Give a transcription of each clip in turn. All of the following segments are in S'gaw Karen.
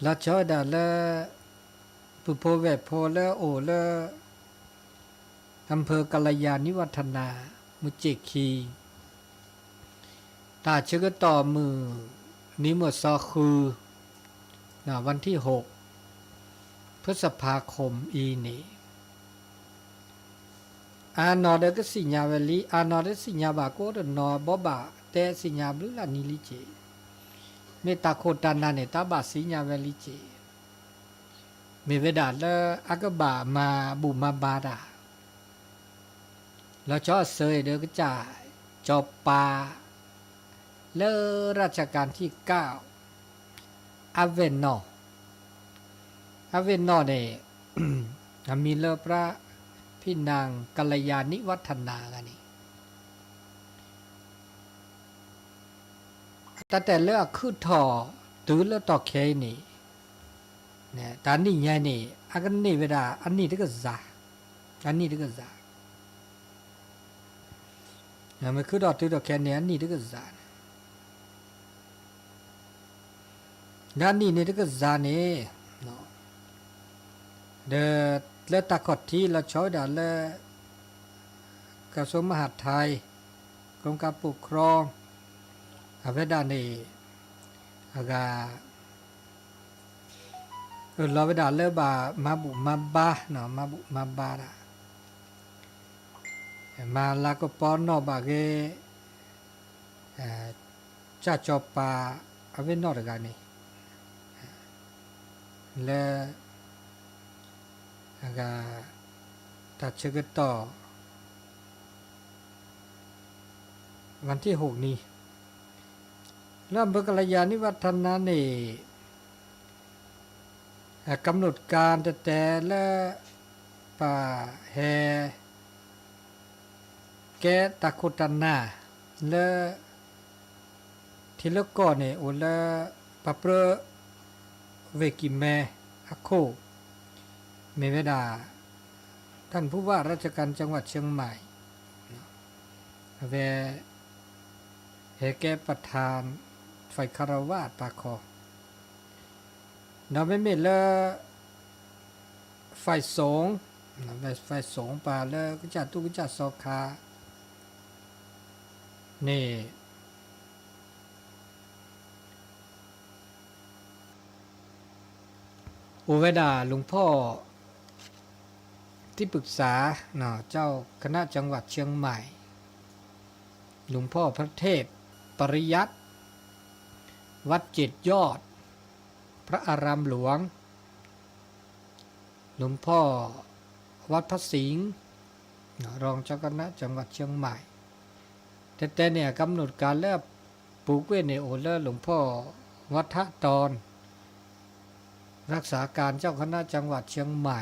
လီၤဆီဝဲဒၣ်လၢ ပုၢ်ဖိဝဲၢ်ဖိလၢအအိၣ်လၢ อำเภอกัลยาณิวัฒนา မုၢ်စ့ၣ်ခံ တၢ်ဆၢကတီၢ်မုၢ်နံၤမုၢ်စီၤဃုာ် วันที่หก พฤษภาคม အံၤန့ၣ် အါနီၢ်ဒီးကသ့ၣ်ညါဝဲလံ, အါနီၢ်ဒီးသ့ၣ်ညါဘၣ်ကိးတနီၤ ဘိးဘၣ်တဲသ့ၣ်ညါဘျုးလၢနံၤလံက့ၤ, မ့ၢ်တၢ်ခိၣ်တၢ်နၢ်န့ၣ် တၢ်ဘၣ်သ့ၣ်ညါဝဲလံက့ၤ, မ့ၢ်ဝဲဒၣ်လၢအကဘၣ်မၤဘူၣ်မၤဘါတၢ် လီၤဆီအစၢၤအံၤဒီးကစၢ်စီၤပၤ လၢ ราชกาลที่เก้า အဝဲၢ်နီၢ်, အဝဲၢ်နီၢ်န့ၣ် အမံၤလၢ พระพี่นางกัลยาณิวัฒนา ဂၤန့ၣ် တၢ်တဲလၢအခုၣ်ထီၣ်တုၤလၢတီၢ်ခဲအံၤန့ၣ် တၢ်နံၣ်ညါန့ၣ် အကန့ၢ်ဝဲဒၣ်အနံၣ်တကယၤ, အနံၣ်တကယၤ မ့ၢ်ခုၣ်ထီၣ်တုၤတီၢ်ခဲန့ၣ် အနံၣ်တကယၤန့ၣ်, ဒီးအနံၣ်န့ၣ်တကယၤန့ၣ် ဒီးလၢတၢ်ခီၣ်ထံးလီၤဆီဝဲဒၣ်လၢ กระทรวงมหาดไทย กรมการปกครอง အဝဲဒၣ်န့ၣ် အဂၤ အၢၣ်လီၤဝဲဒၣ်လၢဘၣ်မၤဘူၣ်မၤဘါ, မၤဘူၣ်မၤဘါဒၣ် မၤလၤကပီၤနီၣ်ဘၣ်ဂ့ၤ ကစၢ်စီၤပၤ အဝဲၢ်နီၢ်တဂၤန့ၣ် လၢ အဂၤ တၢ်ဆၢကတီၢ် วันที่หก နံၤ လၢ อำเภอกัลยาณิวัฒนา န့ၣ် กำหนดการ တဲတဲလၢ ပဟဲ ကဲတၢ်ခိၣ်တၢ်နၢ်လၢ ထံလၢကီၢ်န့ၣ် အိၣ်လၢ ပှၤပြၢ ဝ့ၢ်ကံၢ်မဲအခိၣ် မ့ၢ်ဝဲဒၣ် ท่านผู้ว่าราชการจังหวัดเชียงใหม่ အဝဲ ဟဲကဲ ประธานฝ่ายคารวาส ပာ်ခီ ဒီးမ့မ့ၢ်လၢ ฝ่ายสงฆ์ ฝ่ายสงฆ์ ပှၤလၢကစၢ်တူၢ်ကစၢ်စီၤခါန့ၣ် အိၣ်ဝဲဒၣ် หลวงพ่อ ที่ปรึกษา เจ้าคณะจังหวัดเชียงใหม่ หลวงพ่อพระเทพปริยัติ วัดเจ็ดยอด พระอารามหลวง หลวงพ่อ วัดพระสิงห์ รองเจ้าคณะจังหวัดเชียงใหม่ တဲတဲန့ၣ် กำหนดการ လၢအပူၤကွံာ်န့ၣ် အိၣ်လၢ หลวงพ่อ วัฒตอน รักษาการเจ้าคณะจังหวัดเชียงใหม่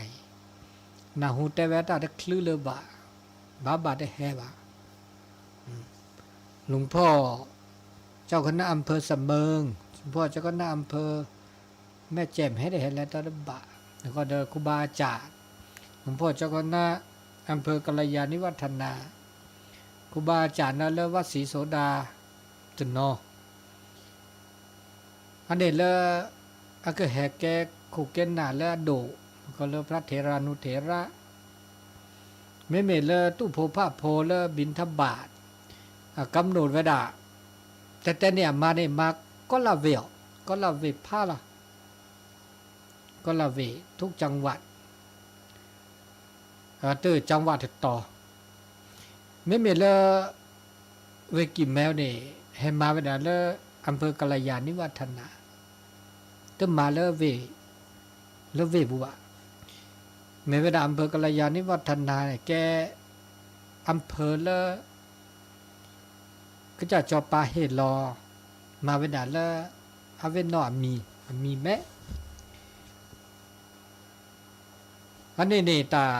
နၢ်ဟူတဲဝဲတၢ်တချုးလၢၤဘၣ်, ဘၣ်ဘၣ်တဟဲဘၣ် หลวงพ่อ เจ้าคณะอำเภอเสมิง หลวงพ่อ เจ้าคณะอำเภอ แม่แจ่ม ဟဲတဟဲလၢတၢ်တဘၣ်, အဃိဒီး ครูบาอาจารย์ หลวงพ่อ เจ้าคณะอำเภอกัลยาณิวัฒนา ครูบาอาจารย์ လၢဝၣ်စံၣ်စိၤဒၤတနီၤ အန့ၣ်လၢ အကဟဲကဲခိၣ်ကဲနၢ်လၢအဒိၣ် ကီးလၢ พระเถรานุเถระ မ့မ့ၢ်လၢတူၢ်ဖိဖးဖိလၢ บิณฑบาต အ กำหนด ဝဲဒၣ် တဲတဲန့ၣ် အမၤန့ၣ် မၤကိးလၢ်ဝ့ၢ်အီၤ, ကိးလၢ်ဝ့ၢ်ဖးလီၤ, ကိးလၢ်ဝ့ၢ် ทุกจังหวัด တၢ် จังหวัด တတီၤ, မ့မ့ၢ်လၢ ဝ့ၢ်ကံၢ်မဲန့ၣ် ဟဲမၤဝဲဒၣ်လၢ อำเภอกัลยาณิวัฒนา တမၤလၢဝ့ၢ် လၢဝ့ၢ်ပူၤဘၣ်, မ့ၢ်ဝဲဒၣ် อำเภอกัลยาณิวัฒนา န့ၣ် ကဲ อำเภอ လၢ ကစၢ်စီၤပၤဟ့ၣ်လီၤ မၤဝဲဒၣ်လၢ အဝဲၢ်နီၢ်အမံၤ အမံၤမဲ အန့ၣ်န့ၣ် တၢ်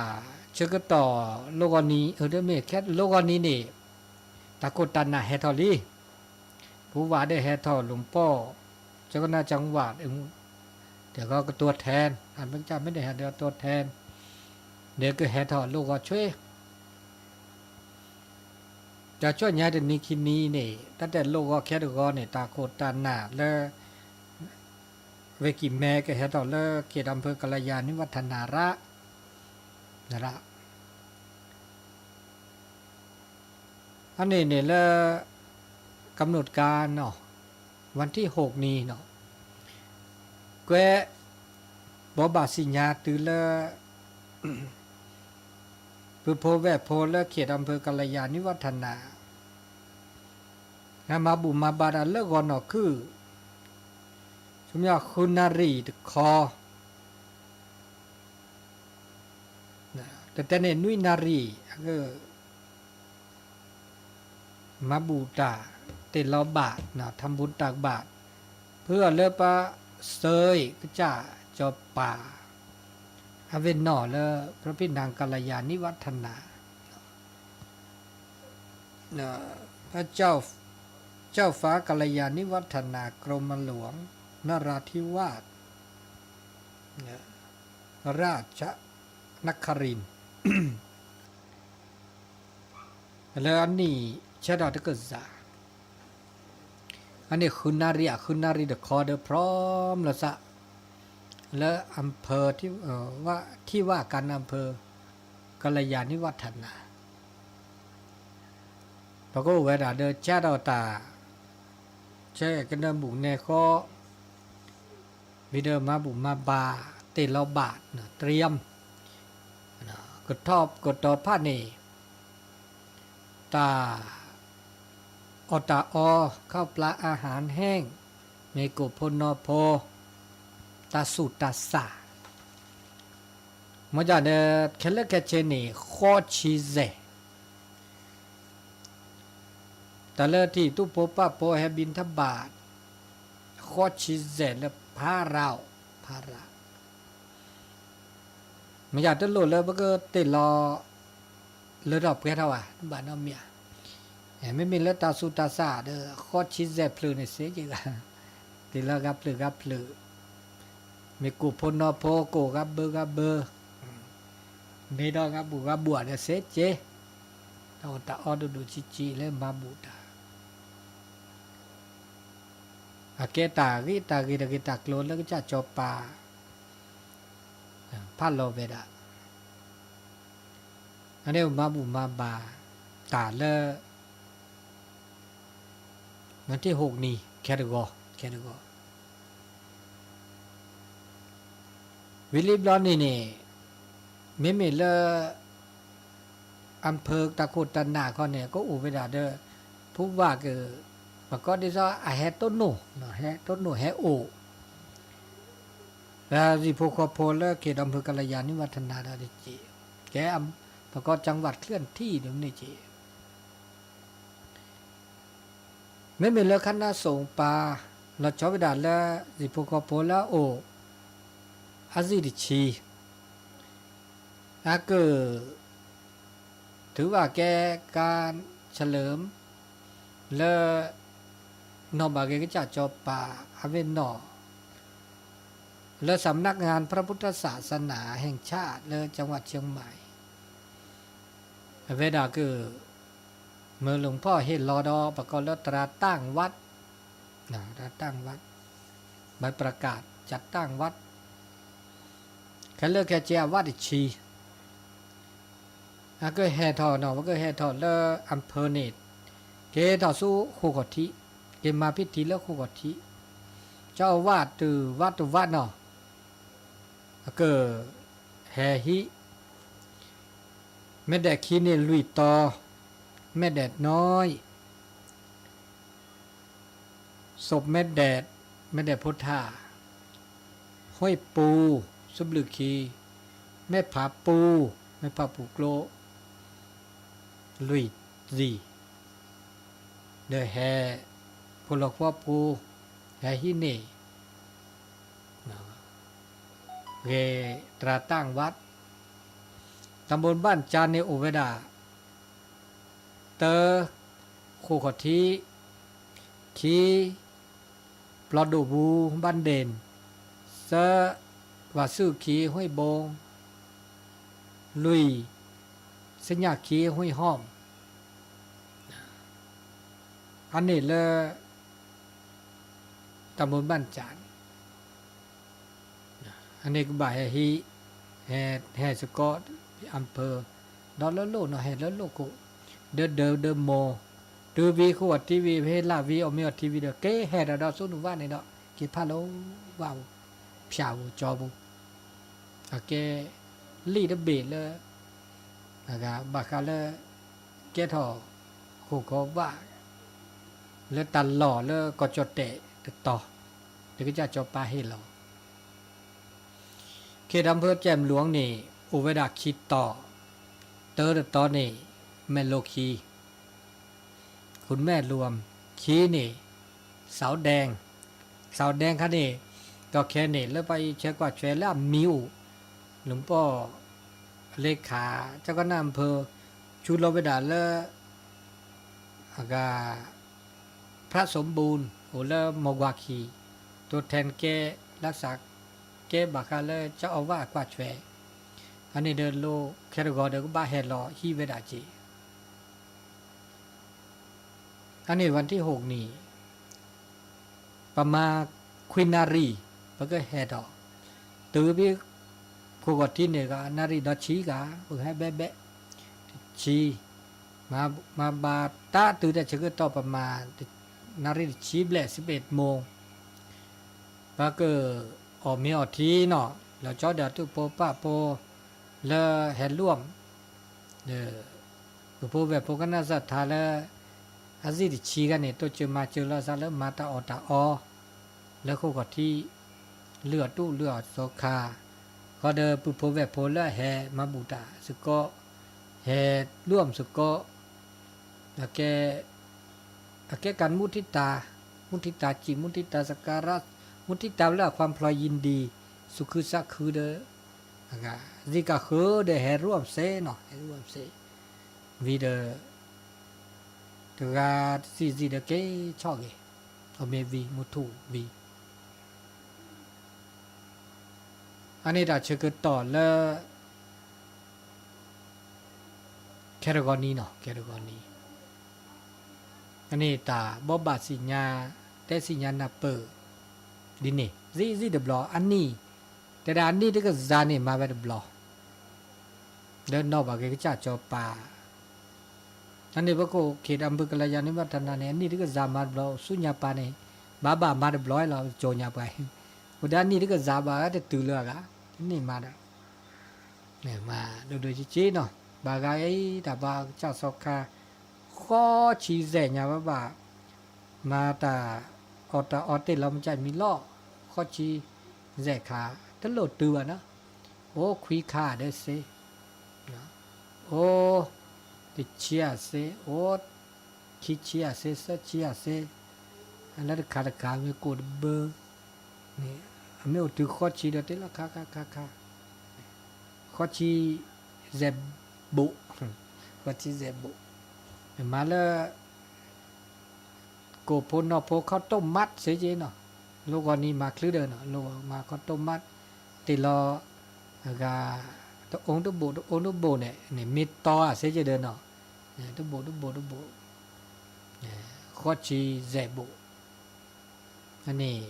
ဆၢကတီၢ် လီၢ်ဂီၤနံၤ မ့ၢ်ခဲလီၢ်ဂီၤနံၤန့ၣ် တၢ်ခိၣ်တၢ်နၢ်ဟဲထီၣ်လံ, ပူၤဝဲဒီးဟဲထီၣ် หลวงพ่อ เจ้าคณะจังหวัด ဒီးကตัวแทน အမ့ၢ်ကစၢ်မ့ၢ်တဟဲဒီး ตัวแทน ဒီးကဟဲထီၣ်လီၢ်ဂီၤဆွ့ တၢ်ဆူညါတနံၤခံနံၤန့ၣ် တၢ်တဲလီၢ်ဂီၤခဲတဂီၤန့ၣ် တၢ်ခိၣ်တၢ်နၢ်လၢ ဝ့ၢ်ကံၢ်မဲကဟဲထီၣ်လၢ เขตอำเภอกัลยาณิวัฒนา ရၣ်, ရၣ် အန့ၣ်န့ၣ်လၢ กำหนดการနီၤ, วันที่หก န့ၣ်နီၤ, ကွဲး ဘိးဘၣ်စံၣ်ညါတုၤလၢ ပုၢ်ဖိဝဲၢ်ဖိလၢ เขตอำเภอกัลยาณิวัฒนา မၤဘူၣ်မၤဘါတၢ်လၢဂီၤနီၢ်ခုၣ် ဆူမဲာ်ညါဃုနၣ်ရံၣ်တခီ တတဲန့ၣ်နွံနၣ်ရံၣ် မၤဘူၣ်တၢ်တ့ၢ်လီၤဘၣ် ทำบุญตักบาตร ဖုအီၤလၢပှၤစၢကစၢ်စီၤပၤ အဝ့ၢ်နီၢ်လၢ พระพี่นางกัลยาณิวัฒนา พระเจ้า เจ้าฟ้ากัลยาณิวัฒนากรมหลวงนราธิวาส ราชนครินทร์ လၢအနံၣ် ဆၢထီၣ်တကၢၢ်စး အန့ၣ်ဃုနၣ်ရံၣ် အဃုနၣ်ရံၣ်တခီဒီး พร้อมလီၤစး လၢ อำเภอ ที่ว่าการอำเภอ กัลยาณิวัฒนา ပကအိၣ်ဝဲဒၣ်ဒီး ကၢ်ဒီးတၢ် ဆဲကနၢဘူၣ်နဲဃီ ဝံၤဒီးမၤဘူၣ်မၤဘါ တ့ၢ်လီၤဘၣ် เตรียม ကထီၣ်ကတီၤဖးန့ၣ် တၢ် အီၣ်တၢ်အီ ข้าวปลาอาหารแห้ง မ့ၢ်ကိၣ်ဖိနီၢ်ဖိ တၢ်ဆူးတၢ်ဆါ မ့ၢ်ဒၣ်ဒီး ခဲလၢာ်ခဲဆ့န့ၣ် ဃိးဆံယဲၢ် တၢ်လၢထံၣ်သူၣ်ဖိပာ်ဖိဟဲ บิณฑบาต ဃိးဆံယဲၢ်လၢ ဖးရၤ ဖးရၤ မ့ၢ်ယၤတလိၣ်လၢပကတ့ၢ်လီၤ လၢထီၣ်ပှဲၤထီၣ်ဘၣ် တဘၣ်နီတမံၤဧါ. မ့မ့ၢ်လၢတၢ်ဆူးတၢ်ဆါဒီး ဃိးဆံယဲၢ်ဖျၢၣ်န့ၣ်စ့ၢ်ကီး တ့ၢ်လီၤဂၤဖျၢၣ်ဂၤဖျၢၣ် မ့ၢ်ကိၣ်ဖိနီၢ်ဖိ ကိၣ်ဂၤဘၢဂၤဘၢ မ့ၢ်ဒီးဂၤဘူၣ်ဂၤဘှီးဒီးစ့ၢ်ကီး တၢ်အီၣ်တၢ်အီဒိၣ်ဒိၣ်ဆံးဆံးလၢမၤဘူၣ်တၢ် အကဲတၢ်ဂ့ၢ်တၢ်ဂ့ၢ်တဂ့ၤတၢ်ကျိၤလၢကစၢ်စီၤပၤ ဖးလီၤဝဲဒၣ် အန့ၣ်မၤဘူၣ်မၤဘါတၢ်လၢ วันที่หก န့ၣ် ခဲတဂီၤ ခဲတဂီၤ ဝံၤလံဘျီန့ၣ်န့ၣ် မ့မ့ၢ်လၢ อำเภอ တၢ်ခိၣ်တၢ်နၢ်ခီန့ၣ် ကအိၣ်ဝဲဒၣ်ဒီး ဖုဝါက ပကိးဒ်သိးအဟဲတိၢ်နီၣ် ဟဲတိၢ်နီၣ်ဟဲအိၣ် ပှၤဟံၣ်ဖိဃီဖိလၢ เขตอำเภอกัลยาณิวัฒนา ဒီးတက့ၢ် ကဲ ပကိး จังหวัดเคลื่อนที่ ဒ်န့ၣ်က့ၢ် မ့မ့ၢ်လၢ คณะสงฆ์ ပၢ် လီၤဆီဝဲဒၣ်လၢ ဟံၣ်ဖိဃီဖိလၢအအိၣ် အစ့ၣ်တဆံ အက ထုးဘၣ်ကဲ การเฉลิม လၢ နီၢ်ဘၣ်က့ၤကစၢ်စီၤပၤ အဝဲနီၢ် လၢ สำนักงานพระพุทธศาสนาแห่งชาติ လၢ จังหวัดเชียงใหม่ အဝဲဒၣ်က မၢလိာ်ဖီၣ်ဟ့ၣ်လီၤဒီး ပကိးလၢ ตราตั้งวัด ตราตั้งวัด ใบประกาศจัดตั้งวัด ခဲလၢာ်ခဲဆ့အဝးတဆံ အကဟဲထီၣ်နီၤ ပကဟဲထီၣ်လၢ อำเภอ န့ၣ် က့ၤထီၣ်ဆူဃိာ်ခီၣ်ထံး က့ၤမၤဖံးထံးလၢဃိာ်ခီၣ်ထံး ကၠီအဝးတုၤဝးတဝးနီၤ အက ဟဲဟံး မဲာ်ဒဲးခံန့ၣ်လွံၢ်တီၤ မဲာ်ဒဲးနီၢ် စူးမဲာ်ဒဲး မဲာ်ဒဲးဖိထၣ် ဟွံၣ်ပူၤ စဘျုးခံ မဲာ်ဖးပူၤ မဲာ်ဖးပူၤကျိ လွံၢ်တံၢ် ဒီးဟဲ ဖိလီၤဃီပူၤ ဟဲဟံးန့ၢ် ဂ့ၤ ตราตั้งวัด ตำบลบ้านจาน န့ၣ်အိၣ်ဝဲဒၣ် တၢ ဃိာ်ခီၣ်ထံး ခံ ပျီဒိၣ်ပူၤ บ้านเด่น သၢ ဝၢ်ဆူၣ် ခံ ห้วยบง လွံၢ် စညၣ်ခံ ห้วยห้อม အန့ၣ်လၢ ตำบลบ้านจาน အန့ၣ်ကဘၣ်ဟဲဟံး, ဟဲ, ဟဲစ့ၢ်ကီး အၣ်ဖၢၣ်, ဒီးလၢလိၣ်နီၤ ဟဲလၢလိၣ်ခိၣ်, ဒီးဒၢးဒီးမိၢ်, တုၤဝံၤဃုအီၣ်ထံဝံၤ ဟ့ၣ်လၢ်ဝံၤအီၣ်မ့ၤအီထံဝံၤဒီး က့ၤဟဲဒီးဒီးဆူနုာ်ဝၣ်န့ၣ်ဒီး က့ၤဖးလီၤဝၣ်ပူၤ, ဖၠၣ်ပူၤကၠီပူၤ, အကဲ, လံၣ်တဘ့ၣ်လၢ, အဂၤဘၣ်ဃးလၢ, ကဲထီၣ်, ဃိၣ်ကီဘၣ်, လၢတၢ်လီၢ်လၢကီၢ်ကၠီၣ်တဲၣ်တတီၤ, လၢကစၢ်စီၤပၤဟ့ၣ်လီၤ ခ့ၣ်ဒၢဖၢကဲၣ်မလူၤန့ၣ် အိၣ်ဝဲဒၣ်ခံတီၤ, တၢတတီၤန့ၣ်, မဲၢ်လိခံ, ခုၣ်မဲၢ်လိ, ခံန့ၣ်, စးဒဲ, စးဒဲခါန့ၣ်, ဒီးခဲန့ၣ် လၢပှၤအံးဆဲကွၢ်ထွဲလၢအမံၤအိၣ်, လူၤပိာ်, လ့ခး, ကကနၣ်အၣ်ဖၢၣ်, ဆူလီၤဝဲဒၣ်လၢ အဂၤ, ဖရၣ်စူဘိၣ် အိၣ်လၢမီၢ်ကွၢ်ခံ, တိၤထဲနကဲ, လၢစးကဲဘၣ်ဃးလၢကၠီအီဝၣ်အကွၢ်ထွဲ, အန့ၣ်ဒီးလိၣ်ခဲတဂီၤဒီးကဘၣ်ဟဲလီၤဟံးဝဲဒၣ်က့ၤ အန့ၣ် วันที่หกန့ၣ်, ပမၤခွံနၣ်ရံၣ်, ပကဟဲဒီး, တုၤဘၣ်, ခိၣ်ဂီၤထံန့ၣ်ဂၤ နၣ်ရံၣ်ဒီးဆံဂၤ, ပကဟဲဘဲဘဲ, တဆံ, မၤဘၣ်တၢ်တုၤတၢ်ဆၢကတီၢ်ပမၤ, နၣ်ရံၣ်တဆံဘျဲၣ် สิบเอ็ดโมง, ပကအီၣ်မ့ၤအီထံနီၤ, လီၤကၠီဒီးသူၣ်ဖိပာ်ဖိ, လၢဟဲလိၣ် ဒီး, ပုၢ်ဖိဝဲၢ်ဖိကနၣ်စၢ်ထါလၢ, အစံၣ်တဆံဂၤန့ၣ် တိစၢၤမၤစၢၤလီၤစၢ်လၢမၤတၢ်အီၣ်တၢ်အီ, လၢဃိၣ်ဂီၤထံ, လုၢ်အီၣ်တူၣ်လုၢ်အီၣ်စီၤခါ, ဃီဒီးပုၢ်ဖိဝဲၢ်ဖိလၢအဟဲမၤဘူၣ်တၢ်စ့ၢ်ကီး, ဟဲလိၣ်အီၣ်စ့ၢ်ကီး, အကဲ, အကဲကၢ်မူထံတၢ်, မူထံတၢ်စံၣ် မူထံတၢ်စကၤရၣ်, မူထံတၢ်လၢအခွါဖျိယံၤဒံၣ်, သူၣ်ခုသးခုဒီး, အဂၤ, စံၣ်ကၢ်ဃုာ်ဒီးဟဲလိၣ်အီၣ်စ့ၢ်နီၤ ဟဲလိၣ်အီၣ်စ့ၢ်, ဝံၤဒီး, တဂၤတစံၣ်စံၣ်ဒီးက့ၤဆီၣ်က့ၤ, အီၣ်မ့ၤဝံၤ မုၢ်ထူၣ်ဝံၤ အန့ၣ်တၢ်ဆၢကတီၢ်လၢ ခဲတဂီၤနံၤနီၤ ခဲတဂီၤနံၤ, အန့ၣ်တၢ်ဘိးဘၣ်သ့ၣ်ညါ, တဲသ့ၣ်ညါနၢ်ပၢၢ်, ဒ်န့ၣ် စံၣ်စံၣ်တဘျီ အနံၣ်, တဲဒၣ်အနံၣ်တကစၢ်န့ၣ်မၤဝဲတဘျီ လၢနီၣ်ဘၣ်က့ၤကစၢ်စီၤပၤ, အန့ၣ်ပကအိၣ်ခ့ၣ်ဒၢဖၢကလၤယၤန့ၣ်ဘၣ်တၢ်နါန့ၣ် အနံၣ်တကစၢ်မၤတဘျီ ဆူညါပၤန့ၣ်, ဘၣ်ဘၣ်မၤတဘျီလီၤ ကၠိညါပှၤ, အိၣ်ဒီးအနံၣ်တကစၢ်ဘၣ်တတုၤလၢအဂၤ, တန့ၢ်မၤဒီး, မၤဒိၣ်ဒိၣ်က့က့နီၤ, ဘၣ်ဂၤအံၤတၢ်ဘၣ်ကစၢ်စီၤခါ, ဃီဆံစဲးညါဘၣ်ဘၣ်, မၤတၢ်အီၣ်တၢ်အီတ့ၢ်လီၤမကၢ်မံၤလီၤ, ဃီဆံစဲးခါ, တလိၣ်တုၤဘၣ်နီၤ, အိၣ်ခွံခါဒီးစ့, အိၣ်တဆံအစ့, အိၣ်ခံဆံအစ့, သၢဆံအစ့, လၢတခါတခါမ့ၢ်ကိၣ်တဘၢ, အမ့ၢ်အိၣ်တုၤဃီဆံဒီးတ့ၢ်လီၤခါခါခါခါ, ဃီဆံစဲးဘိး, ဃီဆံစဲးဘိး, မၤလၢ ကိၣ်ဖိနီၢ်ဖိခီၣ်တိၢ်မးစ့ၢ်ကီးနီၤ, လိဂီၤနံၤမၤချုးဒီးနီၤ လိဂီၤမၤခီၣ်တိၢ်မး, တ့ၢ်လီၤ, အဂၤ, တအိၣ်တဘိးတအိၣ်တဘိးန့ၣ် န့ၣ်မ့ၢ်တီအစ့ၢ်ကီးဒီးနီၤ, တဘိးတဘိးတဘိး, ဃီဆံစဲးဘိး အန့ၣ်,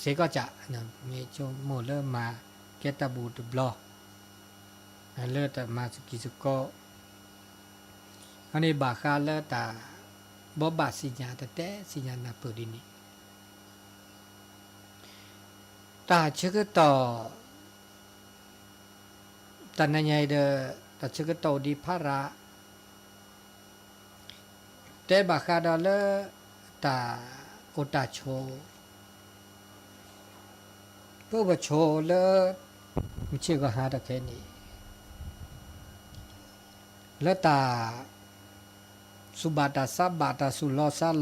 စ့ၢ်ကီးစး, မ့ၢ်ဆိကမိၣ်လၢမၤကဲတၢ်ဘူၣ်တဘျီ, လၢတၢ်မၤစကံစကီး, အန့ၣ်ဘၣ်ဃးလၢတၢ်, ဘိးဘၣ်သ့ၣ်ညါတတဲသ့ၣ်ညါနၢ်ပၢၢ်ဒ်န့ၣ်, တၢ်ဆၢကတီၢ် တၢ်နံၤညါအံၤဒီး, တၢ်ဆၢကတီၢ်အိၣ်ဒံးဖးရၤ, တဲဘၣ်ဃးဒီးလၢ, တၢ်အိၣ်တၢ်ဆိး, ပအိၣ်ပဆိးလၢ, မုၢ်ဆ့ၣ်ဂီၤဟါတၢ်ခဲအံၤန့ၣ်, လၢတၢ်, သူၣ်ဘၣ်တၢ်သးဘၣ်တၢ်သူၣ်လီသး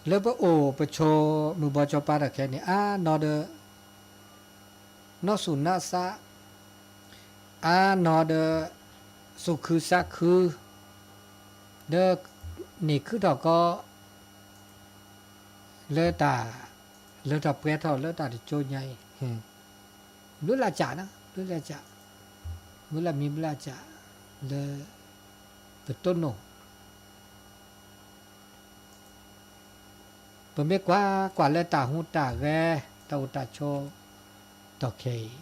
လီ လၢပအိၣ်ပဆိးမုၢ်ဘီစီၤပၤတၢ်ခဲအံၤန့ၣ် အါနီၢ်ဒီး, နီၢ်သူၣ်နီၢ်သး, အါနီၢ်ဒီး, သူၣ်ခုသးခု, ဒီး, န့ၢ်ခုထီၣ်ကီး, လၢတၢ်, လၢထီၣ်ပှဲၤထီၣ်လၢတၢ်တကၠိညါအံၤ, ဘျုးလၢ်စးနီၤ ဘျုးလၢ်စး, ဘျုးလၢ်မံဘျုးလၢ်စး, လၢ, ပတိၢ်နီၣ် ပမ့ၢ်ကွၢ်ကွၢ်လၢတၢ်ဟူးတၢ်ဂဲၤ, တၢ်အိၣ်တၢ်ဆိး တီၢ်ခဲအံၤ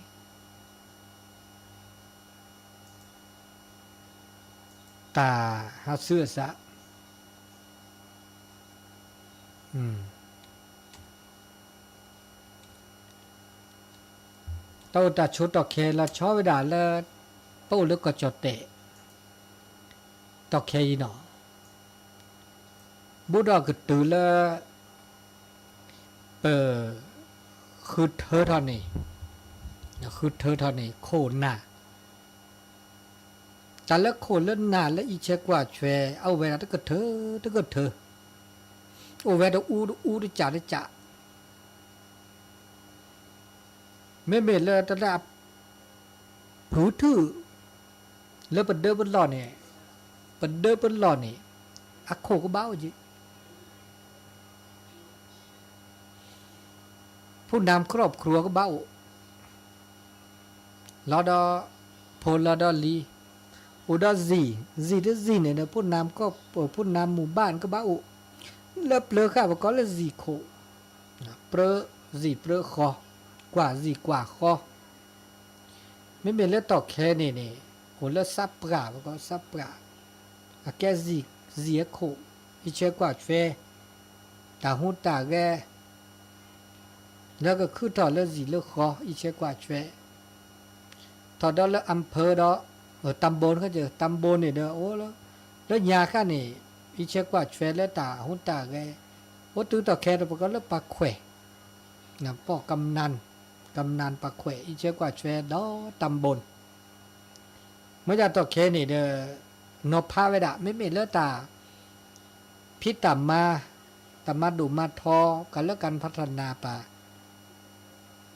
တၢ်ဟးဆူအစး တၢ်အိၣ်တၢ်ဆိးတီၢ်ခဲလီၤဆီဝဲဒၣ်လၢ ပအိၣ်လၢကီၢ်ကၠီၣ်တဲၣ် တီၢ်ခဲအံၤနီၤ, ဘူးဒီးကတုၤလၢ ပ ဃုထၢထီၣ်န့ၣ်, ဃုထၢထီၣ်န့ၣ် ခိၣ်နၢ်, တၢ်လၢခိၣ်လၢနၢ်လၢအံးဆဲးကွၢ်ဆွဲ အအိၣ်ဝဲဒၣ်တကထၢတကထၢ, အိၣ်ဝဲတအူတအူတကးတကး မ့မ့ၢ်လၢတၢ်လၢအ ဖုထုၣ် လၢပဒၢပလီၢ်န့ၣ်, ပဒၢပလီၢ်န့ၣ် အခိၣ်ကဘၣ်အိၣ်က့ၤ, ဖုနၢမ်ခရီၣ်ဖုကဘၣ်အိၣ်, လီၤဒီး ဖိလီၤဒီးလံၤ, အိၣ်ဒီးဇံၣ်, ဇံၣ်တဇံၣ်န့ၣ်ဒီး ဖုနၢမ်ခရီၣ် ဖုနၢမ်မူၤဘၣ်န့ၣ်ကဘၣ်အိၣ်, လၢပျၢၤဃာ်ပကိးလၢဇံၣ်ခိၣ်, ပြၢဇံၣ်ပြၢဃီ, ကွၢ်ဇံၣ်ကွၢ်ဃီ မ့မ့ၢ်လၢတီၢ်ခဲန့ၣ်န့ၣ် အိၣ်လၢစးပှၢ် ပကိးစးပှၢ်, အကဲ ဇံၣ်အခိၣ် အံးဆဲးကွၢ်ဆွဲ, တၢ်ဟူးတၢ်ဂဲၤ လၢကခုထီၣ်လၢဇံၣ်လၢဃီ အံးဆဲးကွၢ်ဆွဲ, ထီၣ်ဒီးလၢ อำเภอ ဒီး ตำบล တၢ်ဘိန့ၣ်ဒီး အိၣ်လၢ လၢညါဃၣ်န့ၣ် အံးဆဲးကွၢ်ဆွဲလၢတၢ်ဟူးတၢ်ဂဲၤ, အိၣ်တုၤတီၢ်ခဲဒီး ပကိးလၢပှၤခွဲး ပှၤကီး กำนัน กำนัน ပှၤခွဲး အံးဆဲးကွၢ်ဆွဲဒီး ตำบล မ့ၢ်ဒ်တီၢ်ခဲန့ၣ်ဒီး နီၤဖးဝဲဒၣ် မ့မ့ၢ်လၢတၢ်ဖံးတၢ်မၤ, တၢ်မၤဒိၣ်မၤထီ ကလၢ การพัฒนา ပၢ်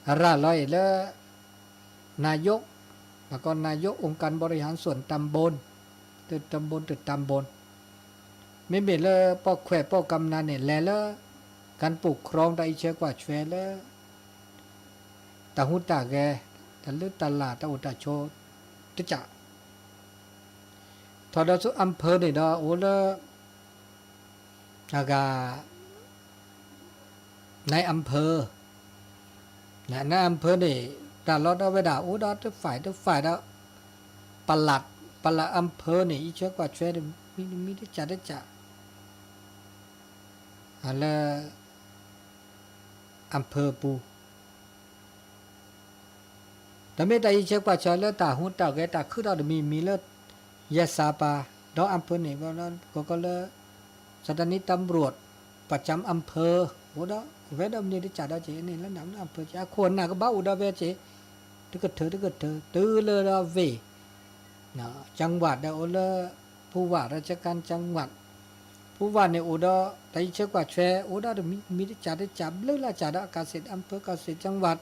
ရၤလီၤအံၤလၢ นายก ပကိး นายก องค์การบริหารส่วนตำบล တၢ်ဘိ တၢ်ဘိ မ့မ့ၢ်လၢပှၤခွဲးပှၤ กำนัน န့ၣ် လဲၤလၢ การปกครอง တၢ်အံးဆဲးကွၢ်ဆွဲလၢ တၢ်ဟူးတၢ်ဂဲၤ, တၢ်လၢတၢ်လၢ် တၢ်အိၣ်တၢ်ဆိး တကး, ထီၣ်ဒီးဆူ อำเภอ န့ၣ်ဒီး အိၣ်လၢ အဂၤ นายอำเภอ န นายอำเภอ န့ၣ် ရၤလီၤဒီးဝဲဒၣ် အိၣ်ဒီးတဖၣ်တဖၣ်ဒီး ปลัด ปลัดอำเภอ န့ၣ် အံးဆဲးကွၢ်ဆွဲ မံမံတကးတကး လၢ อำเภอ ပူၤ တမ့ၢ်တၢ်အံးဆဲးကွၢ်ဆွဲလၢ တၢ်ဟူးတၢ်ဂဲၤ တၢ်ခုထီၣ်တမံၤမံၤလၢ ရၤစၢ်ပၢ် ဒီး อำเภอ န့ၣ် ကကီးလၢ สถานีตำรวจประจำอำเภอ အိၣ်ဒီး ဝဲဒီးမံတကးဒီးက့ၤန့ၣ် လၢန อำเภอ က့ၤ အခိၣ်အနၢ်ကဘၣ်အိၣ်ဒီးဝဲက့ၤ တကထၢတကထၢ တုၤလၢဒီးဝ့ၢ် จังหวัด ဒီးအိၣ်လၢ ผู้ว่าราชการจังหวัด ผู้ว่า န့ၣ်အိၣ်ဒီး တၢ်အံးဆဲးကွၢ်ဆွဲ အိၣ်ဒီးတမံၤမံၤတကးတကး ဘျုးလၢ်ကးဒီး เกษตรอำเภอ เกษตรจังหวัด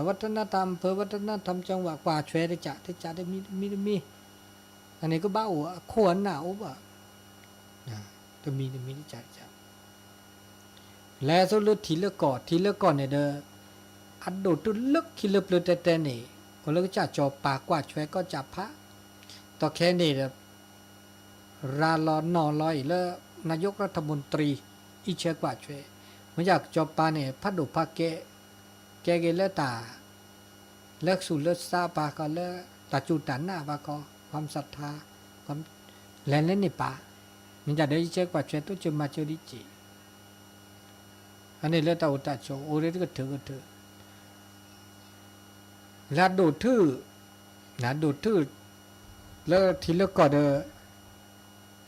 วัฒนธรรมอำเภอ วัฒนธรรมจังหวัด ကွၢ်ဆွဲတကး တကးတမံၤတမံၤတမံၤ အန့ၣ်ကဘၣ်အိၣ်အခိၣ်အနၢ်အိၣ်ဘၣ် တမံၤတမံၤတကးတကး လဲၤဆူလၢထံလၢကီၢ် ထံလၢကီၢ်န့ၣ်ဒီး အဒိၣ်တုၤလၢခံလၢပျၢၤတဲတဲန့ၣ် အိၣ်လၢကစၢ်စီၤပၤကွၢ်ဆွဲကီၢ်ကၠၣ်ဖး တီၢ်ခဲန့ၣ်ဒီး ရၤလီၤနီၤလီၤအံၤလၢ นายกรัฐมนตรี အံးဆဲးကွၢ်ဆွဲ မ့ၢ်ယၤစီၤပၤန့ၣ် ဖးဒိၣ်ဖးကဲ ကဲက့ၤလၢတၢ် လၢသူၣ်လၢသးပှၤကီးလၢ တၢ်စူၢ်တၢ်နာ်ပှၤကီး ความศรัทธา လဲၤလၢန့ၣ်ပၢ် မ့ၢ်ယၤဒီးအံးဆဲးကွၢ်ဆွဲ တိစၢၤမၤစၢၤဒ်က့ၤ အန့ၣ်လၢတၢ်အိၣ်တၢ်ဆိးအိၣ်လၢတကထၢၣ်ကထၢၣ် လၢအဒိၣ်ထုၣ် နဒိၣ်ထုၣ် လၢထံလၢကီၢ်ဒီး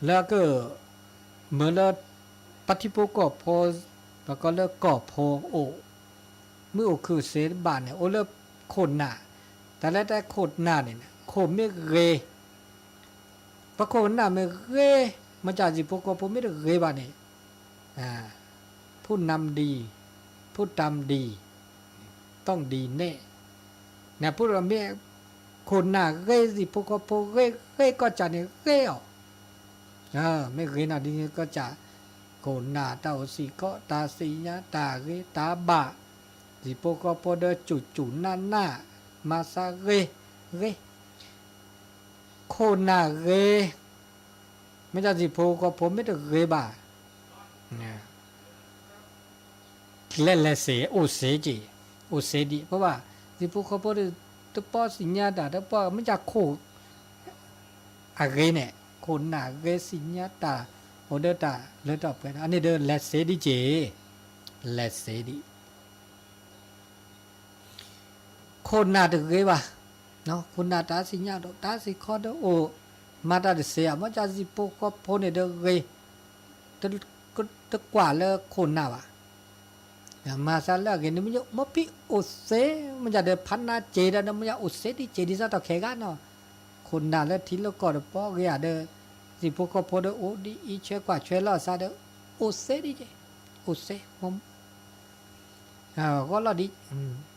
လၢအက မၢလၢ ပှၤထံဖိကီၢ်ဖိ ပှၤကီးလၢကီၢ်ဖိအိၣ် မုၢ်အိၣ်ခုၣ်စ့တဘၣ်န့ၣ် အိၣ်လၢခိၣ်နၢ် တၢ်လၢတၢ်ခိၣ်နၢ်န့ၣ် ခိၣ်မ့ၢ်ဂ့ၤ ပှၤခိၣ်နၢ်မ့ၢ်ဂ့ၤ မ့ၢ်တၢ်စံၣ်ဖိကီၢ်ဖိမ့ၢ်တဂ့ၤဘၣ်န့ၣ် ผู้นำดี ผู้ตำดี ต้องดีแน่ နဖိမ့ၢ် ခိၣ်နၢ်ဂ့ၤ စံၣ်ဖိကီၢ်ဖိဂ့ၤ ဂ့ၤကီၢ်ကၠၣ်န့ၣ်ဂ့ၤအီၤ မ့ၢ်ဂ့ၤနီၢ်ဒ်န့ၣ်ကီၢ်ကၠၣ် ခိၣ်နၢ်တၢ်အိၣ်စံၣ်ခီ တၢ်သ့ၣ်ညါ တၢ်ဂ့ၤတၢ်ဘၣ် စံၣ်ဖိကီၢ်ဖိဒီးစူၢ်စူၢ်နာ်နာ် မၤသးဂ့ၤ ဂ့ၤ ခိၣ်နၢ်ဂ့ၤ မ့ၢ်တၢ်စံၣ်ဖိကီၢ်ဖိမ့ၢ်တဂ့ၤဘၣ် ကျဲလဲၤစ့ၢ်အိၣ်စ့ၢ်က့ၤ အိၣ်စ့ဒံး ပဘၣ် ဟံၣ်ဖိဃီဖိဒီး တပီၢ်သ့ၣ်ညါတၢ် တပီၢ်မ့ၢ်ကၢ်ခိၣ် အဂ့ၤန့ၣ် ခိၣ်နၢ်ဂ့ၤသ့ၣ်ညါတၢ် အိၣ်ဒီးတၢ်လၢတၢ်ပှဲၤဒီး အန့ၣ်ဒီးလဲၤစ့ဒံးက့ၤ လဲၤစ့ဒံး ခိၣ်နၢ်တဂ့ၤဘၣ်, ခိၣ်နၢ်တၢ်စံၣ်ညီၣ်ဒီး တၢ်စံၣ်ခီဒီးအိၣ်, မၤတၢ်တစ့ဧါ, မ့ၢ်ကၢ်ဟံၣ်ဖိဃီဖိန့ၣ်ဒီးဂ့ၤ, တကွၢ်လၢခိၣ်နၢ်ဘၣ်, မၤသးလၢအဂ့ၤန့ၣ် မ့ၢ်အိၣ်စ့, မ့ၢ်ကၢ်ဒီးဖးနါစ့ဒီး မ့ၢ်ကၢ်အိၣ်စ့ဒံးစ့ဒံးစးထီၣ်ခဲဂၤနီၤ, ခိၣ်နၢ်လၢထံလၢကီၢ်ဒီးပီၢ်ဂ့ၤဧါဒီး ဟံၣ်ဖိဃီဖိဒီးအိၣ်ဒ်အံၤဆဲကွၢ်ဆဲလီၤအသးဒီး အိၣ်စ့ဒံးက့ၤ, အိၣ်စ့, ဂီၢ်လီၢ်ဒံး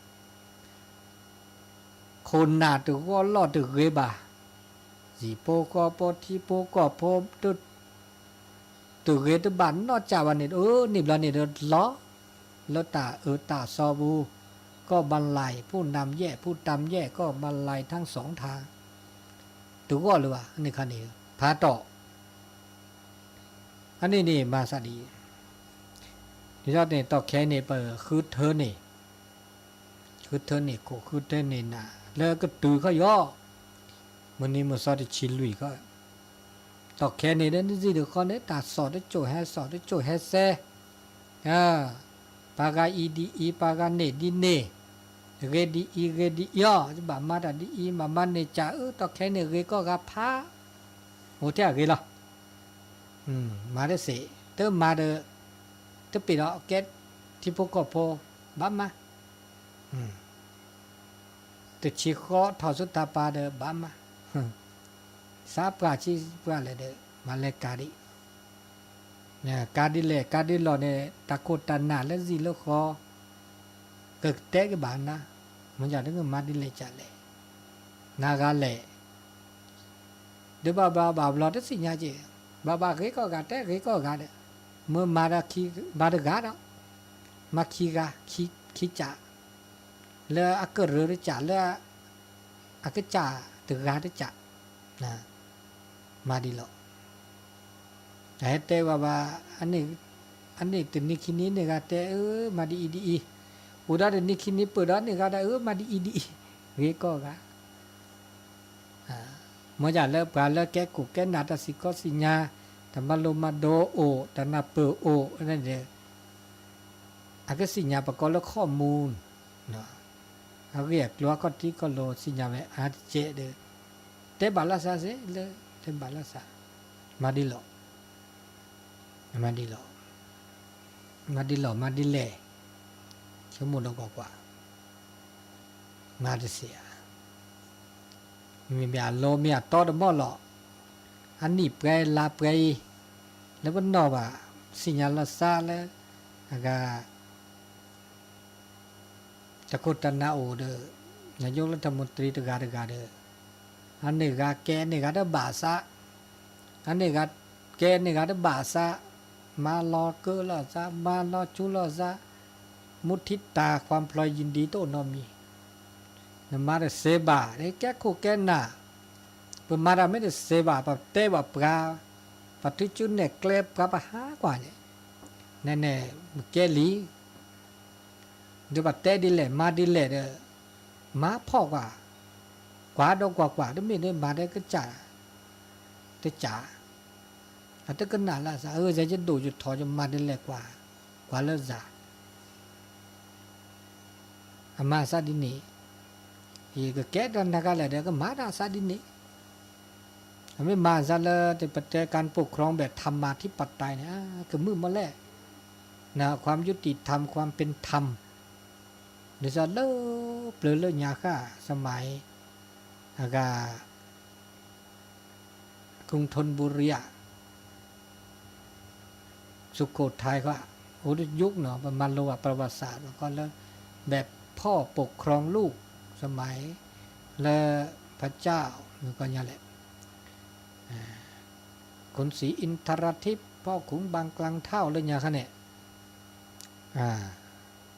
ခိၣ်နၢ်တဂီၢ်လီၢ်တဂ့ၤဘၣ်, ဟံၣ်ဖိဃီဖိထံဖိကီၢ်ဖိ တဂ့ၤတဘၣ်နီတစဲးဘၣ်န့ၣ် အန့ၣ်ဘျီန့ၣ်ဒီးလီၤ, လၢတၢ်အၢတၢ်သီပူၤ, ကီၢ်မၤလၤ ผู้นำแย่ ผู้ตำแย่ ကီၢ်မၤလၤ ทั้งสองทาง, တဂီၢ်လၢၤဘၣ် န့ၣ်ခါန့ၣ် ဖးတီၢ် အန့ၣ်န့ၣ်မၤသးဒ်အံၤ, ဒ်သိးန့ၣ် တီၢ်ခဲအံၤန့ၣ် ပဃုထၢန့ၣ်, ဃုထၢန့ၢ်ခိၣ် ဃုထၢန့ၢ်နၢ် လၢကတုၤခီယီၤ, မုၢ်နံၤမုၢ်သီတဆံလွံၢ်ခီ, တီၢ်ခဲအံၤန့ၣ် နစံၣ်တခီန့ၣ် တၢ်စိာ်တစိာ်ဟဲစိာ်တစိာ်ဟဲစဲ ပှၤဂၤအံၤဒ်အံၤ ပှၤဂၤန့ၢ်ဒ်န့ၢ်, ဂ့ၤဒ်အံၤ ဂ့ၤဒ်အံၤအီၤ, ဘၣ်မၤတၢ်ဒ်အံၤ ဘၣ်မၤန့ၢ်ကၢ်အၢ တီၢ်ခဲအံၤန့ၣ် ဂ့ၤကီၢ်ဂၤဖး, အိၣ်ထဲအဂ့ၤလီၤ. မၤတစ့ၢ် တမၤဒီး တပ့ၤဒီးကဲထံဖိကီၢ်ဖိ ဘၣ်မၤ, တဆံဃီထီၣ်ဆူတၢ်ပၤဒီးဘၣ်မၤ, သးပှၢ်ဆံပှၢ်လဲၣ်ဒီး မၤလဲၤကၤဒံး ကၤဒ်လဲၣ် ကၤဒ်လီၢ်န့ၣ် တၢ်ခိၣ်တၢ်နၢ်လၢစံၣ်လၢဃီ ကတဲက့ၤဘၣ်နၤ, မ့ၢ်ယၤတကမၤဒ်လဲၣ်ကလဲၣ်, နၤဂၤလဲၣ်, ဒီးဘၣ်ဘၣ်ဘၣ်ဘျီတသ့ၣ်ညါက့ၤ, ဘၣ်ဘၣ်ဂ့ၤကီၢ်ဂၤတဲဂ့ၤကီၢ်ဂၤဒီး, မ့ၢ်မၤဒီးမၤတဂၤဒီး, မၤခံဂၤ, ခံကၠး လၢအကရၢတကၠး လၢအကစၢ်တဂၤတကၠး, မၤဒ်လီၤ. အဟဲတဲဝဲဘၣ်, အန့ၣ်တနံၤခံနံၤန့ၣ်ဂၤတဲအၢ မၤဒ်အံၤဒ်အံၤ, အိၣ်ဒီးတနံၤခံနံၤပၢၢ်ဒီးန့ၣ်ဂၤဒီးအၢ မၤဒ်အံၤဒ်အံၤ, ဂ့ၤကီၢ်ဂၤ မ့ၢ်ယၤလၢပှၤလၢကဲခိၣ်ကဲနၢ်တၢ်စံၣ်ကီစံၣ်ညါ, တၢ်မၤလိမၤဒိးအိၣ် တၢ်နၢ်ပၢၢ်အိၣ်န့ၣ်ဒီး, အကစံၣ်ညါပကိးလၢ ข้อมูล, အဂ့ၢ်အကျိၤအခီၣ်ထံးခီၣ်လိၤစံၣ်ညါဝဲအါတကဲးဒီး, တဲဘၣ်လၢသးစ့ၢ်လၢ, တဲဘၣ်လၢသး, မၤဒ်လီၤ, မၤဒ်လီၤ, မၤဒ်လီၤ မၤဒ်လဲၣ်, ဆိကမိၣ်ဒီးကွၢ်ကွၢ်, မၤတစ့ၢ်ဧါ မ့မ့ၢ်အလီၤမ့ၢ်အတီတမီၢ်လီၤ, အနံၣ်ပှဲၤလါပှဲၤအံၤ, လၢပနီၢ်ဘၣ်, သ့ၣ်ညါလီၤသးလၢ, အဂၤ, တၢ်ခိၣ်တၢ်နၢ်အိၣ်ဒီး, နယိလၢထမူတရံတဂၤတဂၤဒီး, အန့ၣ်ဂၤကဲန့ၢ်ဂၤတဘၣ်သး, အန့ၣ်ဂၤကဲန့ၢ်ဂၤတဘၣ်သး, မၤလီၤကၢလီၤသး မၤလီၤဆူလီၤသး, မူထံတၢ် ความพลอยยินดี တအိၣ်နီတမံၤ, နမၤတစ့ၢ်ဘၣ် ကဲခိၣ်ကဲနၢ်, ပမၤတၢ်မ့ၢ်တစ့ၢ်ဘၣ် ပတဲဘၣ်ပှၤ, ပထုးစုနဲၣ်ကျဲပှၤပဟးကွၢ်န့ၣ်, နန့ၣ်, မ့ၢ်ကဲလံ ဒီးပတဲဒ်လဲၣ်မၤဒ်လဲၣ်ဒီး, မၤဖှီၣ်ကွၢ်, ကွၢ်ဒီးကွၢ်ကွၢ် တမ့ၢ်ဒ်မၤဒီးကစၢ်, တကၢ်, အတကနၣ်လၢသး အၢ ယဲယဒိၣ်ယထီၣ်ယမၤဒ်လဲၣ်ကွၢ်, ကွၢ်လၢသး အမၤသးဒ်န့ၣ်, ယကကဲတၢ်နၤဂၤလဲၣ်ဒီး ကမၤတၢ်သးဒ်န့ၣ်, အမ့ၢ်မၤသးလၢ ပတဲ การปกครองแบบธรรมาธิปไตย န့ၣ် ကမုာ်မးလဲၣ်, န ความยุติธรรม ความเป็นธรรม ဒ်သိးလၢပျၢၤလၢညါဃၣ် สมัย အဂၤ กรุงธนบุรี สุโขทัย ဃီ အိၣ်တယုၢ်နီၤ ပမၤလိဘၣ် ประวัติศาสตร์ ဘၣ်ကီးလၢ แบบพ่อปกครองลูก สมัย လၢ พระเจ้า မ့ၢ်ကီးညါလဲၣ် ขุนศรีอินทราทิตย์ พ่อขุนบางกลางเฒ่า လၢညါခါန့ၣ်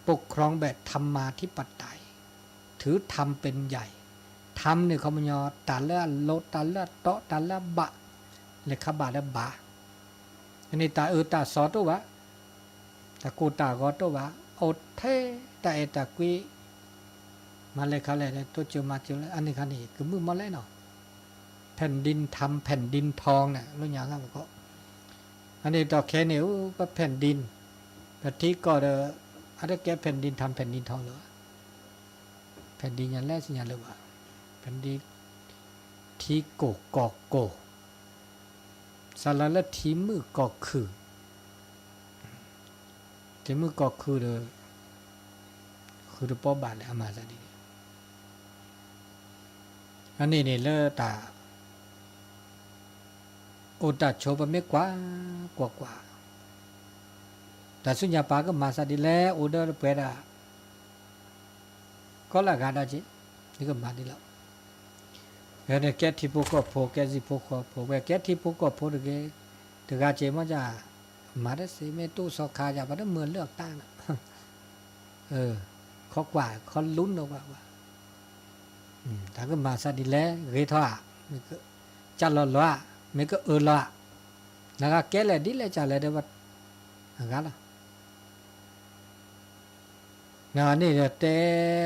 ปกครองแบบธรรมาธิปไตย ถือธรรมเป็นใหญ่ ထမ်န့ၣ် ခီပညီ တၢ်လၢအလိၤ တၢ်လၢအတီ တၢ်လၢအဘၣ် လဲၤခးဘၣ်လၢဘၣ် န့ၣ် တၢ်အၢတၢ်သီတအိၣ်ဘၣ် တၢ်ကိၢ်တၢ်ဂီၤတအိၣ်ဘၣ် အိၣ်ထဲတၢ်အဲၣ်တၢ်ကွံ မၤလဲၤခါလဲၣ် တိစၢၤမၤစၢၤလၢ အန့ၣ်ခါန့ၣ် ကမုာ်မီၢ်လဲၣ်နီၤ, แผ่นดินธรรม แผ่นดินทอง န့ၣ် လၢညါဂၤမကီၢ်, အန့ၣ်တီၢ်ခဲန့ၣ် အိၣ်ပ แผ่นดิน, ပထံကီၢ်ဒီး အတကဲ แผ่นดินธรรม แผ่นดินทอง လၢၤဘၣ်, แผ่นดิน ညါလဲၣ်စညါလၢၤဘၣ်, แผ่นดิน ထံကိၢ်ကီၢ်ကိၢ်, စးလီၤလၢထံမုၢ်ကီၢ်ခုၣ်, ထံမုၢ်ကီၢ်ခုၣ်ဒီး ဃုတပီၢ်ဘၣ်လၢအမၤသးဒ်န့ၣ်, အန့ၣ်န့ၣ်လၢတၢ် အိၣ်တၢ်ဆိးပမ့ၢ်ကွၢ်, ကွၢ်ကွၢ်, တၢ်ဆူညါပၢ်ကမၤသးဒ်လဲၣ် အိၣ်ဒီးပှဲၤဒၣ် ကီလၢအဂၤဒီးက့ၤ, နကမၤဒ်လဲၣ်, ကဲထံဖိကီၢ်ဖိကဲစံၣ်ဖိဃီဖိ ဝဲကဲထံဖိကီၢ်ဖိတဂ့ၤ, တဂၤက့ၤမ့ၢ်က မၤတသ့မ့ၢ်တိၢ်စီၤခါယၤ ပှၤတမုာ်လၢအတၢ်န့ၣ်, ခီကွၢ် ခီလူနဝဲဝဲ, တၢ်ကမၤသးဒ်လဲၣ် ဂ့ၤထီၣ်ဧါ, မ့ၢ်ကစၢ်လီၤလီၤဧါ, မ့ၢ်ကအၢလီၤဧါ, နဂၤကဲလဲၣ်ဒ်လဲၣ်ကလဲၣ်ဒီး အဂၤလီၤ. နန့ၣ်ဒီးတဲ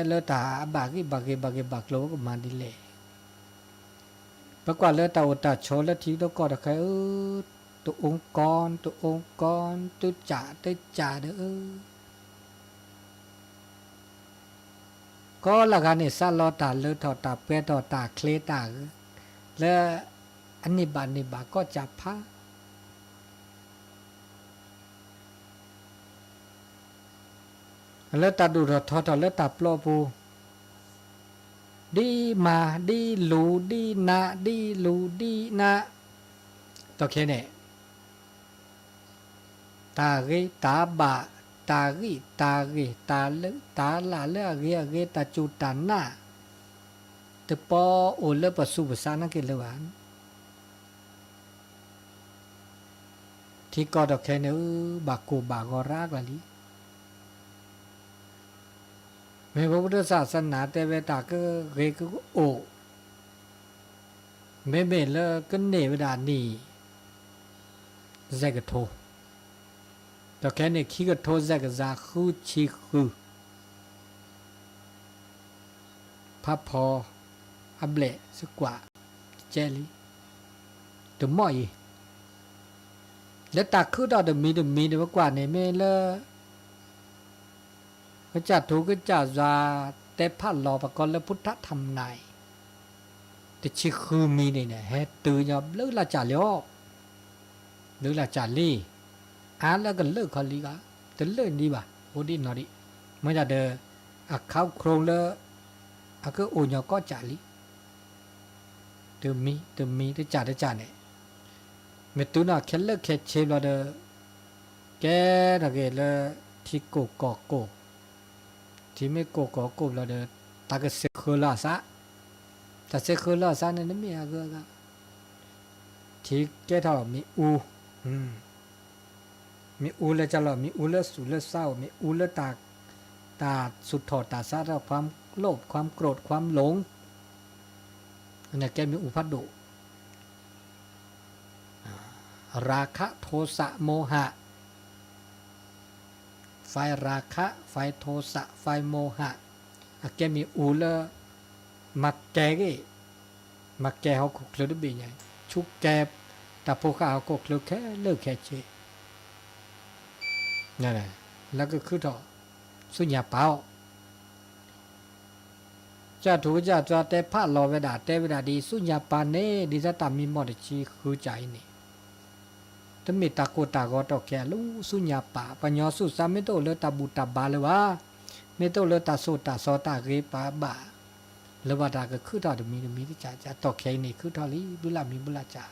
လၢတၢ်အဘၣ်ဂံၢ်ဘၣ်ဂ့ၤဘၣ်ဂ့ၤဘၣ်ကျိၤကမၤဒ်လဲၣ်, ပကွၢ်လၢတၢ်အိၣ်တၢ်ဆိးလၢထံတကီၢ်တခါအၢ, တအိၣ်ကီ တအိၣ်ကီ တစၢ်တစၢ်ဒီးအၢ ကီလၢဂၤန့ၣ် စးလီၤတၢ်လၢထီၣ်တၢ်ပှဲၤထီၣ်တၢ်ချ့တၢ်, လၢအန့ၢ်ဘၣ်န့ၢ်ဘၣ်ကီၢ်စၢ်ဖး လၢတၢ်ဒိၣ်ထီၣ်ထီထီၣ်လၢတၢ်ပျီပူၤ, ဒ်မၤ ဒ်လူၤ ဒ်နး ဒ်လူၤဒ်နး, ဒီးခဲန့ၣ် တၢ်ဂ့ၤတၢ်ဘၣ်, တၢ်ဂံၢ်တၢ်ဂ့ၤ, တၢ်လၢတၢ်လၢ်လၢအဂ့ၤအဂ့ၤ, တၢ်စူၢ်တၢ်နာ်, တပီအိၣ်လၢပသူၣ်ပသးနာ်က့ၤလၢၤဘၣ်. ထံကီၢ်ဒီးခဲန့ၣ် ဘၣ်ကိၢ်ဘၣ်ဂီၤရၤကျါလံ. မ့ၢ်ပဝဲဒၣ် ศาสนา တဲဝဲတၢ်ကဂ့ၤကအိၣ်, မ့မ့ၢ်လၢကန့ၢ်ဝဲဒၣ်နံၣ် စဲးကထိ, ဒီးခဲန့ၣ် ခံကထိစဲးကစၢ်ဃုဆံဃု ဖးဖီအဘျဲၣ်စကွး ကဲလံ, တမီၢ်အံၤ, လၢတၢ်ခုထီၣ်တမံၤတမံၤန့ၣ် ပကွၢ်န့ၣ်မ့ၢ်လၢ ကစၢ်ထူကစၢ်ယွၤ တဲဖးလီၤပှၤကီၢ်လၢ พุทธธรรมนาย တဆံဃုမံၤန့ၣ်န့ၣ် ဟဲတုၤညီဘျုးလၢ်စၢ်လံအီၤ, ဘျုးလၢ်စၢ်လံ, အါလၢကလၢာ်ခီလံဂၤ, တလၢာ်ဒံးဘၣ်, အိၣ်ဒံးနီၢ်ဒံး, မ့ၢ်ဒၣ်ဒီး အခါခရိလၢ အကအိၣ်ညီကီၢ်စၢ်လံ. တမံၤတမံၤတစၢ်တစၢ်န့ၣ်, မ့ၢ်တုၤနီၢ်ခဲလၢာ်ခဲဆ့ဘျီဒီး ကဲထီၣ်က့ၤလၢ ထံကိၢ်ကီၢ်ကိၢ်, ထံမ့ၢ်ကိၢ်ကီၢ်ကိၢ်ဘျီဒီး တၢ်ကစဲးဃၢလၢအသး, တၢ်စဲးဃၢလၢအသးန့ၣ် နမ့ၢ်အဂၤဂၤ, ထံကဲထီၣ်မ့ၣ်အူ မ့ၣ်အူလၢကလီၤ, မ့ၣ်အူလၢသူၣ်လၢသးအိၣ်, မ့ၣ်အူလၢ တၢ်သူၣ်ထီၣ်တၢ်သးထီၣ် ความโลภ ความโกรธ ความหลง, န့ၣ်ကဲမ့ၣ်အူဖးဒိၣ်, ราคะ โทสะ โมหะ, ไฟราคะ ไฟโทสะ ไฟโมหะ, အကဲမ့ၣ်အူလၢ မၤကဲၤဂ့ၢ်, မၤကဲၤဟီၣ်ခိၣ်ချၢတဘ့ၣ်ညါ, ဆူးကဲၤ တၢ်ဖိဃာ်ဟီၣ်ခိၣ်ချၢခဲလၢာ်ခဲဆ့, လၢကခုထီၣ် ဆူညါပၢ်အီၤ, ကစၢ်ထူကစၢ်ယွၤတဲဖးလီၤဝဲဒၣ် တဲဝဲဒၣ်ဒ်အံၤ ဆူညါပၢ်န့ၣ် ဒ်သိးတၢ်မံမီၢ်တဆံဃုစၢ်အံၤန့ၣ် တမ့ၢ်တၢ်ကိၢ်တၢ်ဂီၤတီၢ်ခဲအံၤလၢဆူညါပၢ်, ပှၤကညီသူၣ်စၢ်မ့ၢ်တအိၣ်လၢတၢ်ဘူၣ်တၢ်ဘါလၢၤဘၣ်, မ့ၢ်တအိၣ်လၢတၢ်သိၣ်တၢ်သီတၢ်ဂ့ၤပာ်ဘၣ်လၢၤဘၣ် တၢ်ကခုထီၣ်တမံၤတမံၤတစၢ်စၢ် တီၢ်ခဲအံၤန့ၣ် ခုထီၣ်လံ ဘုလၢ်မံၤဘုလၢ်စၢ်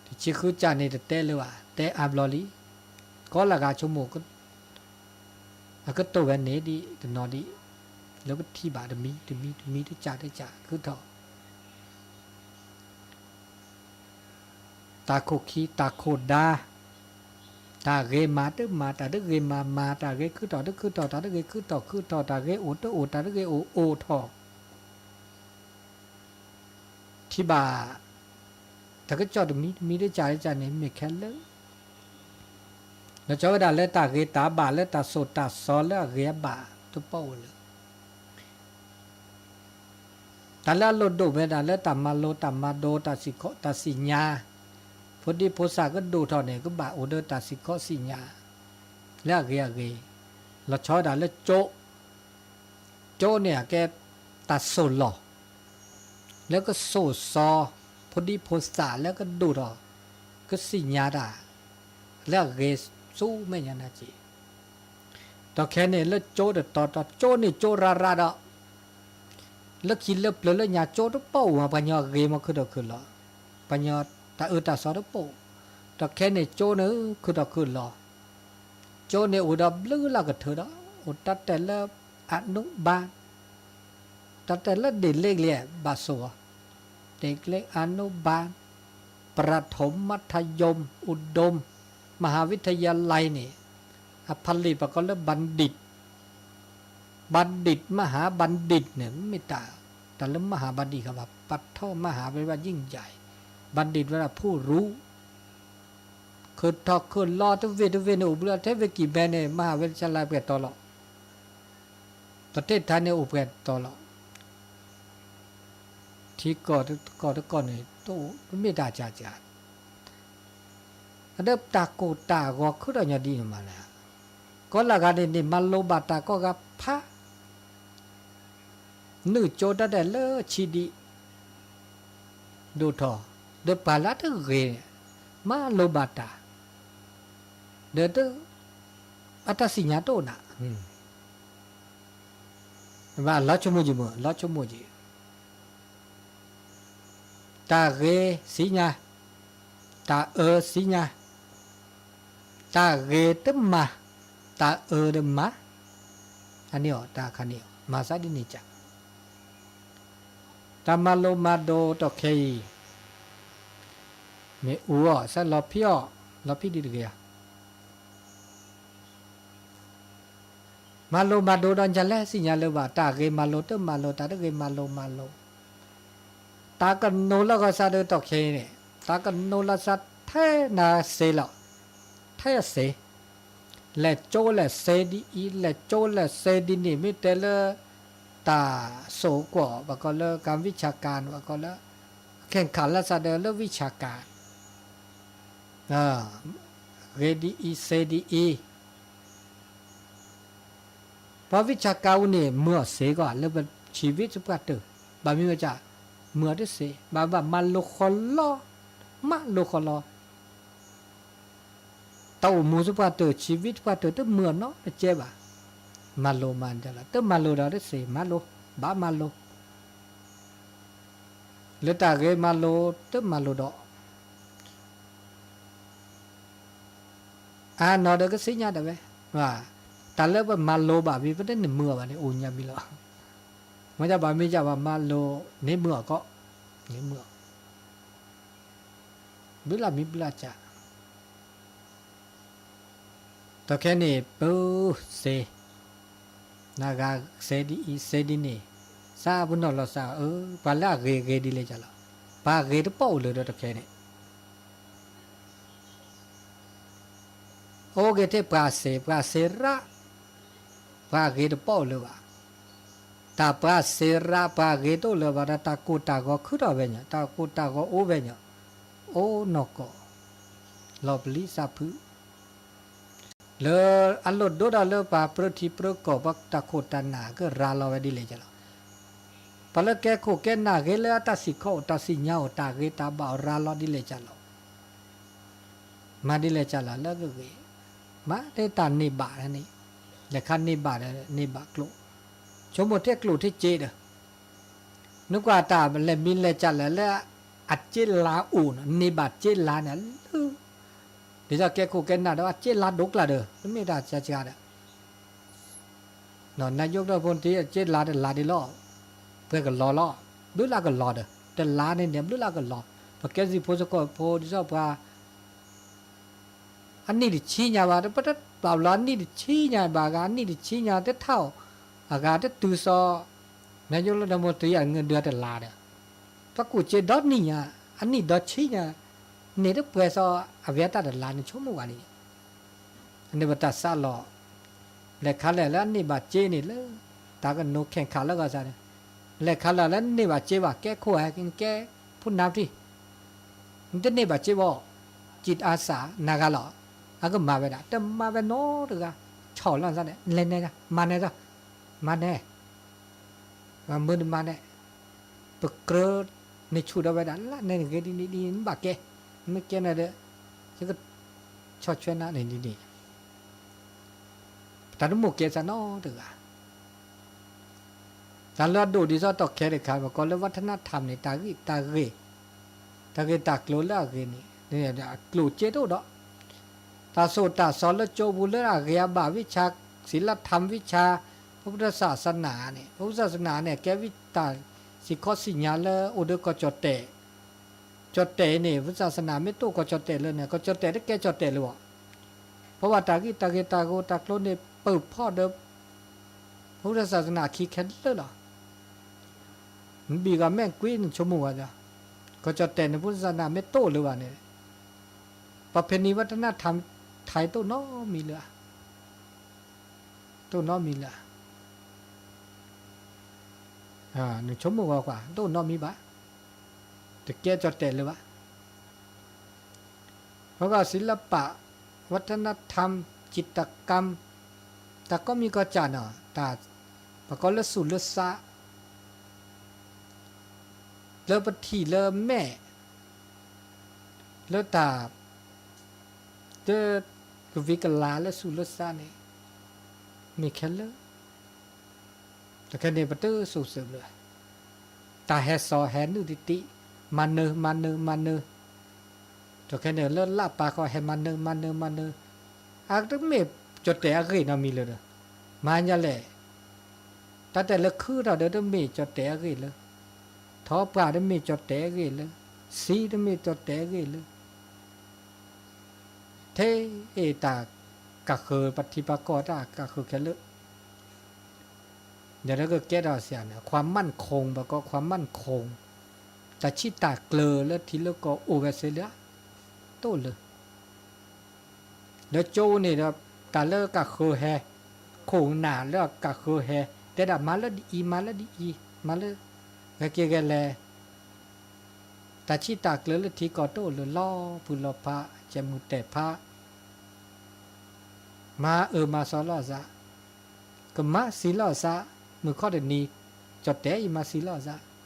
တဆံဃုစၢ်န့ၣ် တတဲလၢၤဘၣ်, တဲအါဘျီလံ, ကီလၢဂၤဆိကမိၣ် အကတိၢ်ဝဲန့ၣ်ဒ်တနီၤဒ် လၢပထံၣ်ဘၣ်တမံၤတမံၤတမံၤတစၢ်တစၢ်ခုထီၣ် တၢ်ခိၣ်ခံ တၢ်ခိၣ်ဒါ, တၢ်ဂ့ၤမၤတမၤ တၢ်တဂ့ၤမၤမၤ, တၢ်ဂ့ၤခုထီၣ်တခုထီၣ် တၢ်တဂ့ၤခုထီၣ်ခုထီၣ်, တၢ်ဂ့ၤအိၣ်တအိၣ် တၢ်တဂ့ၤအိၣ်အိၣ်ထီၣ် ထံၣ်ဘၣ် တၢ်ကစီၣ်တမံၤတမံၤတစၢ်တစၢ်န့ၣ် မ့ၢ်ခဲလၢာ် လီၤဆီဝဲဒၣ်လၢတၢ်ဂ့ၤတၢ်ဘၣ်လၢတၢ်သိၣ်တၢ်သီလၢအဂ့ၤအဘၣ်တပီၢ်အိၣ်လၢၤ တၢ်လၢအလိၣ်ဒိၣ်မ့ၢ်ဒၣ်လၢတၢ်မၤလိတၢ်မၤဒိတၢ်စံၣ်ခီၣ်တၢ်စံၣ်ညါ, ဖိဒံဖိသၣ်ကဒိၣ်ထီၣ်န့ၣ် ကဘၣ်အိၣ်ဒီးတၢ်စံၣ်ခီၣ်စံၣ်ညါ လၢအဂ့ၤအဂ့ၤ, လီၤဆီဝဲဒၣ်လၢကၠိ, ကၠိန့ၣ်အကဲတၢ်ဆိၣ်လီၢ် လၢကဆိၣ်စီ ဖိဒံဖိသၣ်လၢကဒိၣ်ထီၣ် ကသ့ၣ်ညါတၢ် လၢအဂ့ၤဆူမဲာ်ညါနၢ်က့ၤ, ဒီးခဲန့ၣ်လၢကၠိတတီၤတီၤ ကၠိန့ၣ်ကၠိရၤရၤဒီး လၢခံလၢပျၢၤလၢညါကၠိတပိာ်မး ပှၤညီဂ့ၤမးခုၣ်ထီၣ်ခုၣ်လီၤ, ပှၤညီတၢ်အၢတၢ်သီတပိာ်, ဒီးခဲန့ၣ်ကၠိန့ၣ်ခုၣ်ထီၣ်ခုၣ်လီၤ, ကၠိန့ၣ်အိၣ်ဒီးဘျုးလၢကထၢဒီး အိၣ်တၢ်တဲလၢ အနုဘၢၣ် တၢ်တဲလၢဒ့ၣ်လ့ကလံၤဘၣ်ဆိၣ်အီၤ, ဒ့ၣ်လ့အနုဘၢၣ်, ပြထိၣ်မထယုမ်ၣ် ဥဒုမ်ၣ် မဟၣ်ဝံထယၤလံန့ၣ် အဖးလံာ်ပှၤကိးလၢ บัณฑิต บัณฑิต มหาบัณฑิต န့ၣ် မ့ၢ်တၢ် တၢ်လၢ มหาบัณฑิต ခါဘၣ် ปฐมมหาวิทยาลัย ยิ่งใหญ่ บัณฑิต ဝဲဒၣ်ဖူရူ ခုၣ်ထီၣ်ခုၣ်လီၤတဝ့ၢ်တဝ့ၢ်န့ၣ် အိၣ်ဘျုးထဲဝ့ၢ်ကံၢ်မဲန့ၣ် မဟၣ်ဝံထယၤလံပှဲၤတီၤလီၤ, ပတဲတၢ်န့ၣ်အိၣ်ပှဲၤတီၤလီၤ, ထံကီၢ်တကီၢ်တကီၢ်န့ၣ် တအိၣ် တမ့ၢ်တၢ်ကၢ်ကၢ် အဒီးတၢ်ကိၢ်တၢ်ဂီၤခုၣ်ထီၣ်ညီဒ်န့ၣ်မးလဲၣ်, ကီလၢ်ဂၤန့ၣ်န့ၣ် မၤလိဘၣ်တၢ်ကိးဂၤဖး နုာ်ကၠိတၢ်ဒဲးလၢဆံးဒံး ဒိၣ်ထီၣ်, ဒီးပှၤလၢတဂ့ၤန့ၣ် မၤလိဘၣ်တၢ်, ဒီးတ အတၢ်စံၣ်ညါတအိၣ်နၤ, ဘၣ်လီၤဆိကမိၣ်က့ၤမ့ၢ် လီၤဆိကမိၣ်က့ၤ တၢ်ဂ့ၤစံၣ်ညါ, တၢ်အၢစံၣ်ညါ, တၢ်ဂ့ၤတမၤ, တၢ်အၢတမၤ, အန့ၣ်အီၤ တၢ်ခါန့ၣ်အီၤ မၤသးဒ်န့ၣ်ကၢ်, တၢ်မၤလိမၤဒိးတီၢ်ခဲအံၤ မ့ၢ်အူအီၤ စးလီၤဖံးအီၤ, လီၤဖံးဒ်တဂ့ၤဧါ မၤလိမၤဒိးဒီး ယလဲၤစံၣ်ညါလၢၤဘၣ်, တၢ်ဂ့ၤမၤလိတမၤလိ, တၢ်တဂ့ၤမၤလိမၤလိ, တၢ်ကနိးလီၤကီၢ်စးဒီးတီၢ်ခဲအံၤန့ၣ်, တၢ်ကနိးလီၤစးထဲနၤစ့လီၤ, ထဲအစ့, လဲၤကၠိလဲၤစ့ဒ်အံၤ, လဲၤကၠိလဲၤစ့ဒ်န့ၣ် မ့ၢ်တဲလၢ တၢ်ဆိၣ်ကွီၢ် ပှၤကိးလၢ ကၤဝံၣ်ဆၣ်ကၤန့ၣ် ပှၤကိးလၢ ခဲၣ်ခးလၢစးဒီးလၢဝံၣ်ဆၣ်ကၤ ဂ့ၤဒ်အံၤစ့ဒ်အံၤ, ပှၤဝံၣ်ဆၣ်ကၤအူန့ၣ် မုာ်အီၤစ့ကီး လၢပဆံးဝံၣ်သပှၢ်တၢၢ်, ဘၣ်မနုၤဝဲဒၣ် မုာ်အီၤတစ့, ဘၣ်ဘၣ်မၤလိဃီလီၤ, မၤလိဃီလီၤ, တၢ်အိၣ်မူသပှၢ်တၢၢ် ဆံးဝံၣ်သပှၢ်တၢၢ် တမုာ်အီၤနီတကဲဘၣ်, မၤလိမၤဒၣ်လီၤ, တမၤလိဒီးတစ့ မၤလိ, ဘၣ်မၤလိ လၢတၢ်ဂ့ၤမၤလိ တမၤလိဒီး အနီၢ်ဒီးကသ့ၣ်ညါဒၣ်ဝဲ, တၢ်လၢပမၤလိဘၣ်ဝံၤ ပတန့ၢ်မုာ်အီၤဘၣ်န့ၣ် အိၣ်ညါမံၤလီၤ. မ့ၢ်ဘၣ်မ့ၢ်ယဘၣ်မၤလိ န့ၢ်မုာ်အီၤကီး, န့ၢ်မုာ်အီၤ, ဘုလၢမံဘုလၢကၢ် ဒီးခဲန့ၣ် ပၢစ့, နဂၤစ့ဒ်အံၤ စ့ဒ်န့ၣ်, စးပနီၢ်လီၤစးအၢ ပှၤလၢအဂ့ၤဂ့ၤဒ်လဲၣ်ကၢ်လီၤ, ပှၤဂ့ၤတပိာ်အိၣ်လၢၤဒီးတခဲန့ၣ် အိၣ်က့ၤထဲပှၤစ့ ပှၤစ့ရၣ်, ပှၤဂ့ၤတပိာ်အိၣ်လၢၤဘၣ်, တၢ်ပှၤစ့ရၣ် ပှၤဂ့ၤတအိၣ်လၢၤဘၣ်ဒီး တၢ်ကိၢ်တၢ်ဂီၤခုၣ်ထီၣ်ဝဲညါ, တၢ်ကိၢ်တၢ်ဂီၤအိၣ်ဝဲညါ, အိၣ်နီၢ်ကီၢ်, လီၤပျံၤသးဖုး လၢအလိၣ်ဒိၣ်ဒီးလၢပှၤပြၢထံပြၢကီၢ် ပှၤတၢ်ခိၣ်တၢ်နၢ်ကရၤလီၤဝဲဒ်လဲၣ်ကၢ်လီၤ, ပှၤလၢကဲခိၣ်ကဲနၢ်ဂ့ၤ လၢအတၢ်စံၣ်ခီၣ်အိၣ်တၢ်စံၣ်ညါအိၣ် တၢ်ဂ့ၤတၢ်ဘၣ်အိၣ်ရၤလီၤဒ်လဲၣ်ကၢ်လီၤ, မၤဒ်လဲၣ်ကၢ်လီၤ လၢအဂ့ၤဂ့ၤ, မၤလၢတၢ်န့ၢ်ဘၣ်န့ၣ်, လဲၤခါန့ၢ်ဘၣ်ဒီးန့ၢ်ဘၣ်ကျိၣ်, ဆိကမိၣ်ထဲကျိၣ်ထဲစ့ဒီး နကွၢ်တၢ်လဲၤမံလဲၤကၢ်လဲၣ်လၢ အစ့လါအိၣ်နီၤ န့ၢ်ဘၣ်စ့လါန့ၣ် လၢ ဒ်သိးကဲခိၣ်ကဲနၢ်ဒီး အစ့လါဒိကျါဒီး တမ့ၢ်တၢ်စှၤစှၤဒီး နၢ်ယိကျၢၢ်ဖိတံၢ် အစ့လါတလါဒ်လီၤ, ပှဲၤကလီၤလီၤ, ဘျုးလၢကလီၤဒီး တလါန့ၣ်န့ၣ် ဘျုးလၢကလီၤ, ပကဲစံၣ်ဖိသကိးဖိ ဒ်သိးပှၤ အနံၣ်တဆံညါဘၣ် တပတဘၣ်ဘျီ အနံၣ်တဆံညါဘၣ် အဂၤအနံၣ်တဆံညါ တထီၣ် အဂၤတတုၤစီၤ နၢ်ယိလၢဒီမိၢ်တံၢ်အငၢၢ်ဒုးတလါဒီး ပှၤကူၣ်စ့ဒီနံၣ်ညါ အနံၣ်ဒီဆံညါ န့ၢ်တပှဲၤစီၤ အဝဲတၢ်တလါန့ၣ် ဆိကမိၣ်ဝဲန့ၣ် အန့ၣ်ပတၢ်စးလီၤ လဲၤခါလဲၣ်လၢအန့ၢ်ဘၣ်စ့န့ၣ်လၢ တၢ်ကနိးခဲၣ်ခးလၢဂီၤစးန့ၣ် လဲၤခါလၢ်လၢနန့ၢ်ဘၣ်စ့ဘၣ် ကဲခိၣ်ဧါ, နကဲဖိနါပထံၣ်, နတန့ၢ်ဘၣ်စ့ဘၣ်, ကံးအါစးနၤဂၤလီၤ, အကမၤဝဲဒၣ် တမၤဝဲနီတဂၤ, ဆီၣ်လီၤသးန့ၣ် လဲၤနဲဒၣ် မၤနဲဒၣ်, မၤနဲ မၤမုာ်နမၤနဲ, ပကြၢးန့ၢ်ဆူၣ်ဒီးဝဲဒၣ် လၢနဲနဂ့ၤဒ်န့ၣ်ဒ်န့ၣ် နဘၣ်ကဲ, မ့ၢ်ကဲန့ၣ်ဒီး ယကဆီၣ်ထွဲနၤန့ၣ်ဒ်န့ၣ်, တၢ်တမိၣ်ကဲသးနီတဂၤ တၢ်လၢအဒိၣ်ဒ်သိးတီၢ်ခဲတခါ ပကိးလၢ วัฒนธรรม န့ၣ် တၢ်ဂ့ၢ်တၢ်ဂ့ၢ်, တၢ်ဂ့ၢ်တၢ်ကျိၤလၢအဂ့ၤန့ၣ် အကျိၣ်စ့တအိၣ်ဒီး, တၢ်သိၣ်တၢ်သီလၢကၠိပူၤလၢအဂ့ၤအဘၣ်ဝံၣ်ဆါ, သီလထံဝံၣ်ဆါ, พระพุทธศาสนาန့ၣ် พระพุทธศาสนาန့ၣ် ကဲဝံၣ်တၢ်စံးခီစံးညါလၢအိၣ်ဒီးကီၢ်ကၠီၣ်တဲာ်, ကၠီၣ်တဲာ်န့ၣ် พระพุทธศาสนา မ့ၢ်တအိၣ်ကီၢ်ကၠီၣ်တဲာ်လၢန့ၣ် ကီၢ်ကၠီၣ်တဲာ်တကဲကၠီၣ်တဲာ်လၢၤဘၣ်. ဖဲဘၣ်တၢ်ဂ့ၢ်တၢ်ဂ့ၢ်တၢ်ဂိၢ်တၢ်ကျိၤန့ၣ် ပၢၢ်ဖီၣ်ဒီး พระพุทธศาสนา ခံခဲလၢာ်လီၤ. နဘံၣ်ဂီၤမဲာ်ကွံာ်နဆိကမိၣ်ဝဲဒီး ကီၢ်ကၠီၣ်တဲာ်န့ၣ် พระพุทธศาสนา မ့ၢ်တအိၣ်လၢၤဘၣ်န့ၣ် ประเพณีวัฒนธรรมไทย တအိၣ်နီတမံၤလၢၤဧါ, တအိၣ်နီတမံၤလၢၤဧါ. နဆိကမိၣ်ဂီၤကွၢ် တအိၣ်နီတမံၤဘၣ်, တကဲကၠီၣ်တဲာ်လၢၤဘၣ်. အဃိ ศิลปะ วัฒนธรรม จิตรกรรม တၢ်ကိးမံၤကိးကၢ်န့ၣ် တၢ်ပကိးလၢသူၣ်လၢသး လၢပထံၣ်လၢမဲာ် လၢတၢ် တကဝံၤကလၤလၢသူၣ်လၢသးန့ၣ် မ့ၢ်ခဲလၢာ် တခဲန့ၣ် ပတစိၤစၢၤဘျၢ တၢ်ဟဲစိာ်ဟဲနုာ်တံၢ်တံၢ်, မၤနၢၤ မၤနၢၤ မၤနၢၤ, တခဲန့ၣ် လၢလၢပာ်ဃီဟဲမၤနၢၤ မၤနၢၤ မၤနၢၤ, အတမ့ၢ်ကၠီၣ်တဲာ်အဂ့ၢ်နီတမံၤလၢၤဒီး မၤညါလဲၣ်, တၢ်တဲလၢခုထီၣ်ဒီး တမ့ၢ်ကၠီၣ်တဲာ်အဂ့ၢ်လၢၤ, ထီပှၢ်တမ့ၢ်ကၠီၣ်တဲာ်အဂ့ၢ်လၢၤ, စံတမ့ၢ်ကၠီၣ်တဲာ်အဂ့ၢ်လၢၤ ထဲအံၤတၢ်ကဃၢၤ ပထံပကီၢ်တၢ်ကဃၢၤခဲလၢာ်, ဒီးကကဲထီၣ်စ့ၢ်န့ၣ် ความมั่นคง ပကိး ความมั่นคง တၢ်ဆံၣ်တၢ်ကျၢၤလၢထံလၢကီၢ်အိၣ်ဝဲစ့လၢၤ, တအိၣ်လၢၤ ဒီးကၠိန့ၣ်ဒီး တၢ်လၢကဃၢၤဟဲ, ခိၣ်နၢ်လၢကဃၢၤဟဲ တဲဒၣ်မၤလၢဒ်အံၤ မၤလၢဒ်အံၤ မၤလၢ ဂဲၤက့ၤဂဲၤလဲၤ, တၢ်ဆံၣ်တၢ်ကျၢၤလၢထံကီၢ်တအိၣ်လၢၤ လီၤဖုးလီၤဖး ကဲမုၢ်တဲာ်ဖး, မၤအၢမၤသီလီၤအသး, ကမၤစံလီၤအသး, မုၢ်ခီၣ်တနံၤ ကၠီၣ်တဲာ်အံၤမၤစံလီၤအသး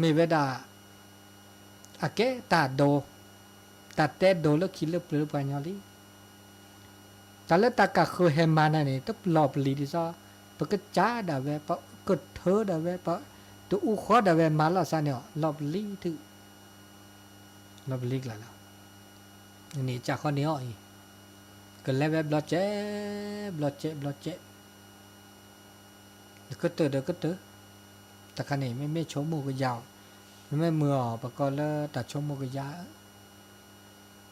မ့ၢ်ဝဲဒၣ် အကဲတၢ်ဒိး, တၢ်တဲဒိးလၢခံလၢပျၢၤလၢပှၤကညီလံ. တၢ်လၢတၢ်ကဃၢၤဟဲမၤနၤန့ၣ် တလီၤပလံၤဒ်သိး ပကစၢ်ဒၣ်ဝဲ ပကထၢဒၣ်ဝဲ ပတအူဃီဒၣ်ဝဲမၤလီၤသးန့ၣ်အီၤ လီၤပလံၤထုး, လီၤပလံၤကျါလီၤ. န့ၣ်ကၢ်ဃီန့ၣ်အီၤအံၤ ကလဲၤဝဲဘျီကဲး, ဘျီကဲး ဘျီကဲး ကတၢၢ်ဒီးကတၢၢ်, တခါန့ၣ် မ့မ့ၢ်ဆိကမိၣ်ကယၤအီၤ, မ့မ့ၢ်မုာ်အီၤ ပကိးလၢတၢ်ဆိကမိၣ်ကယၤ,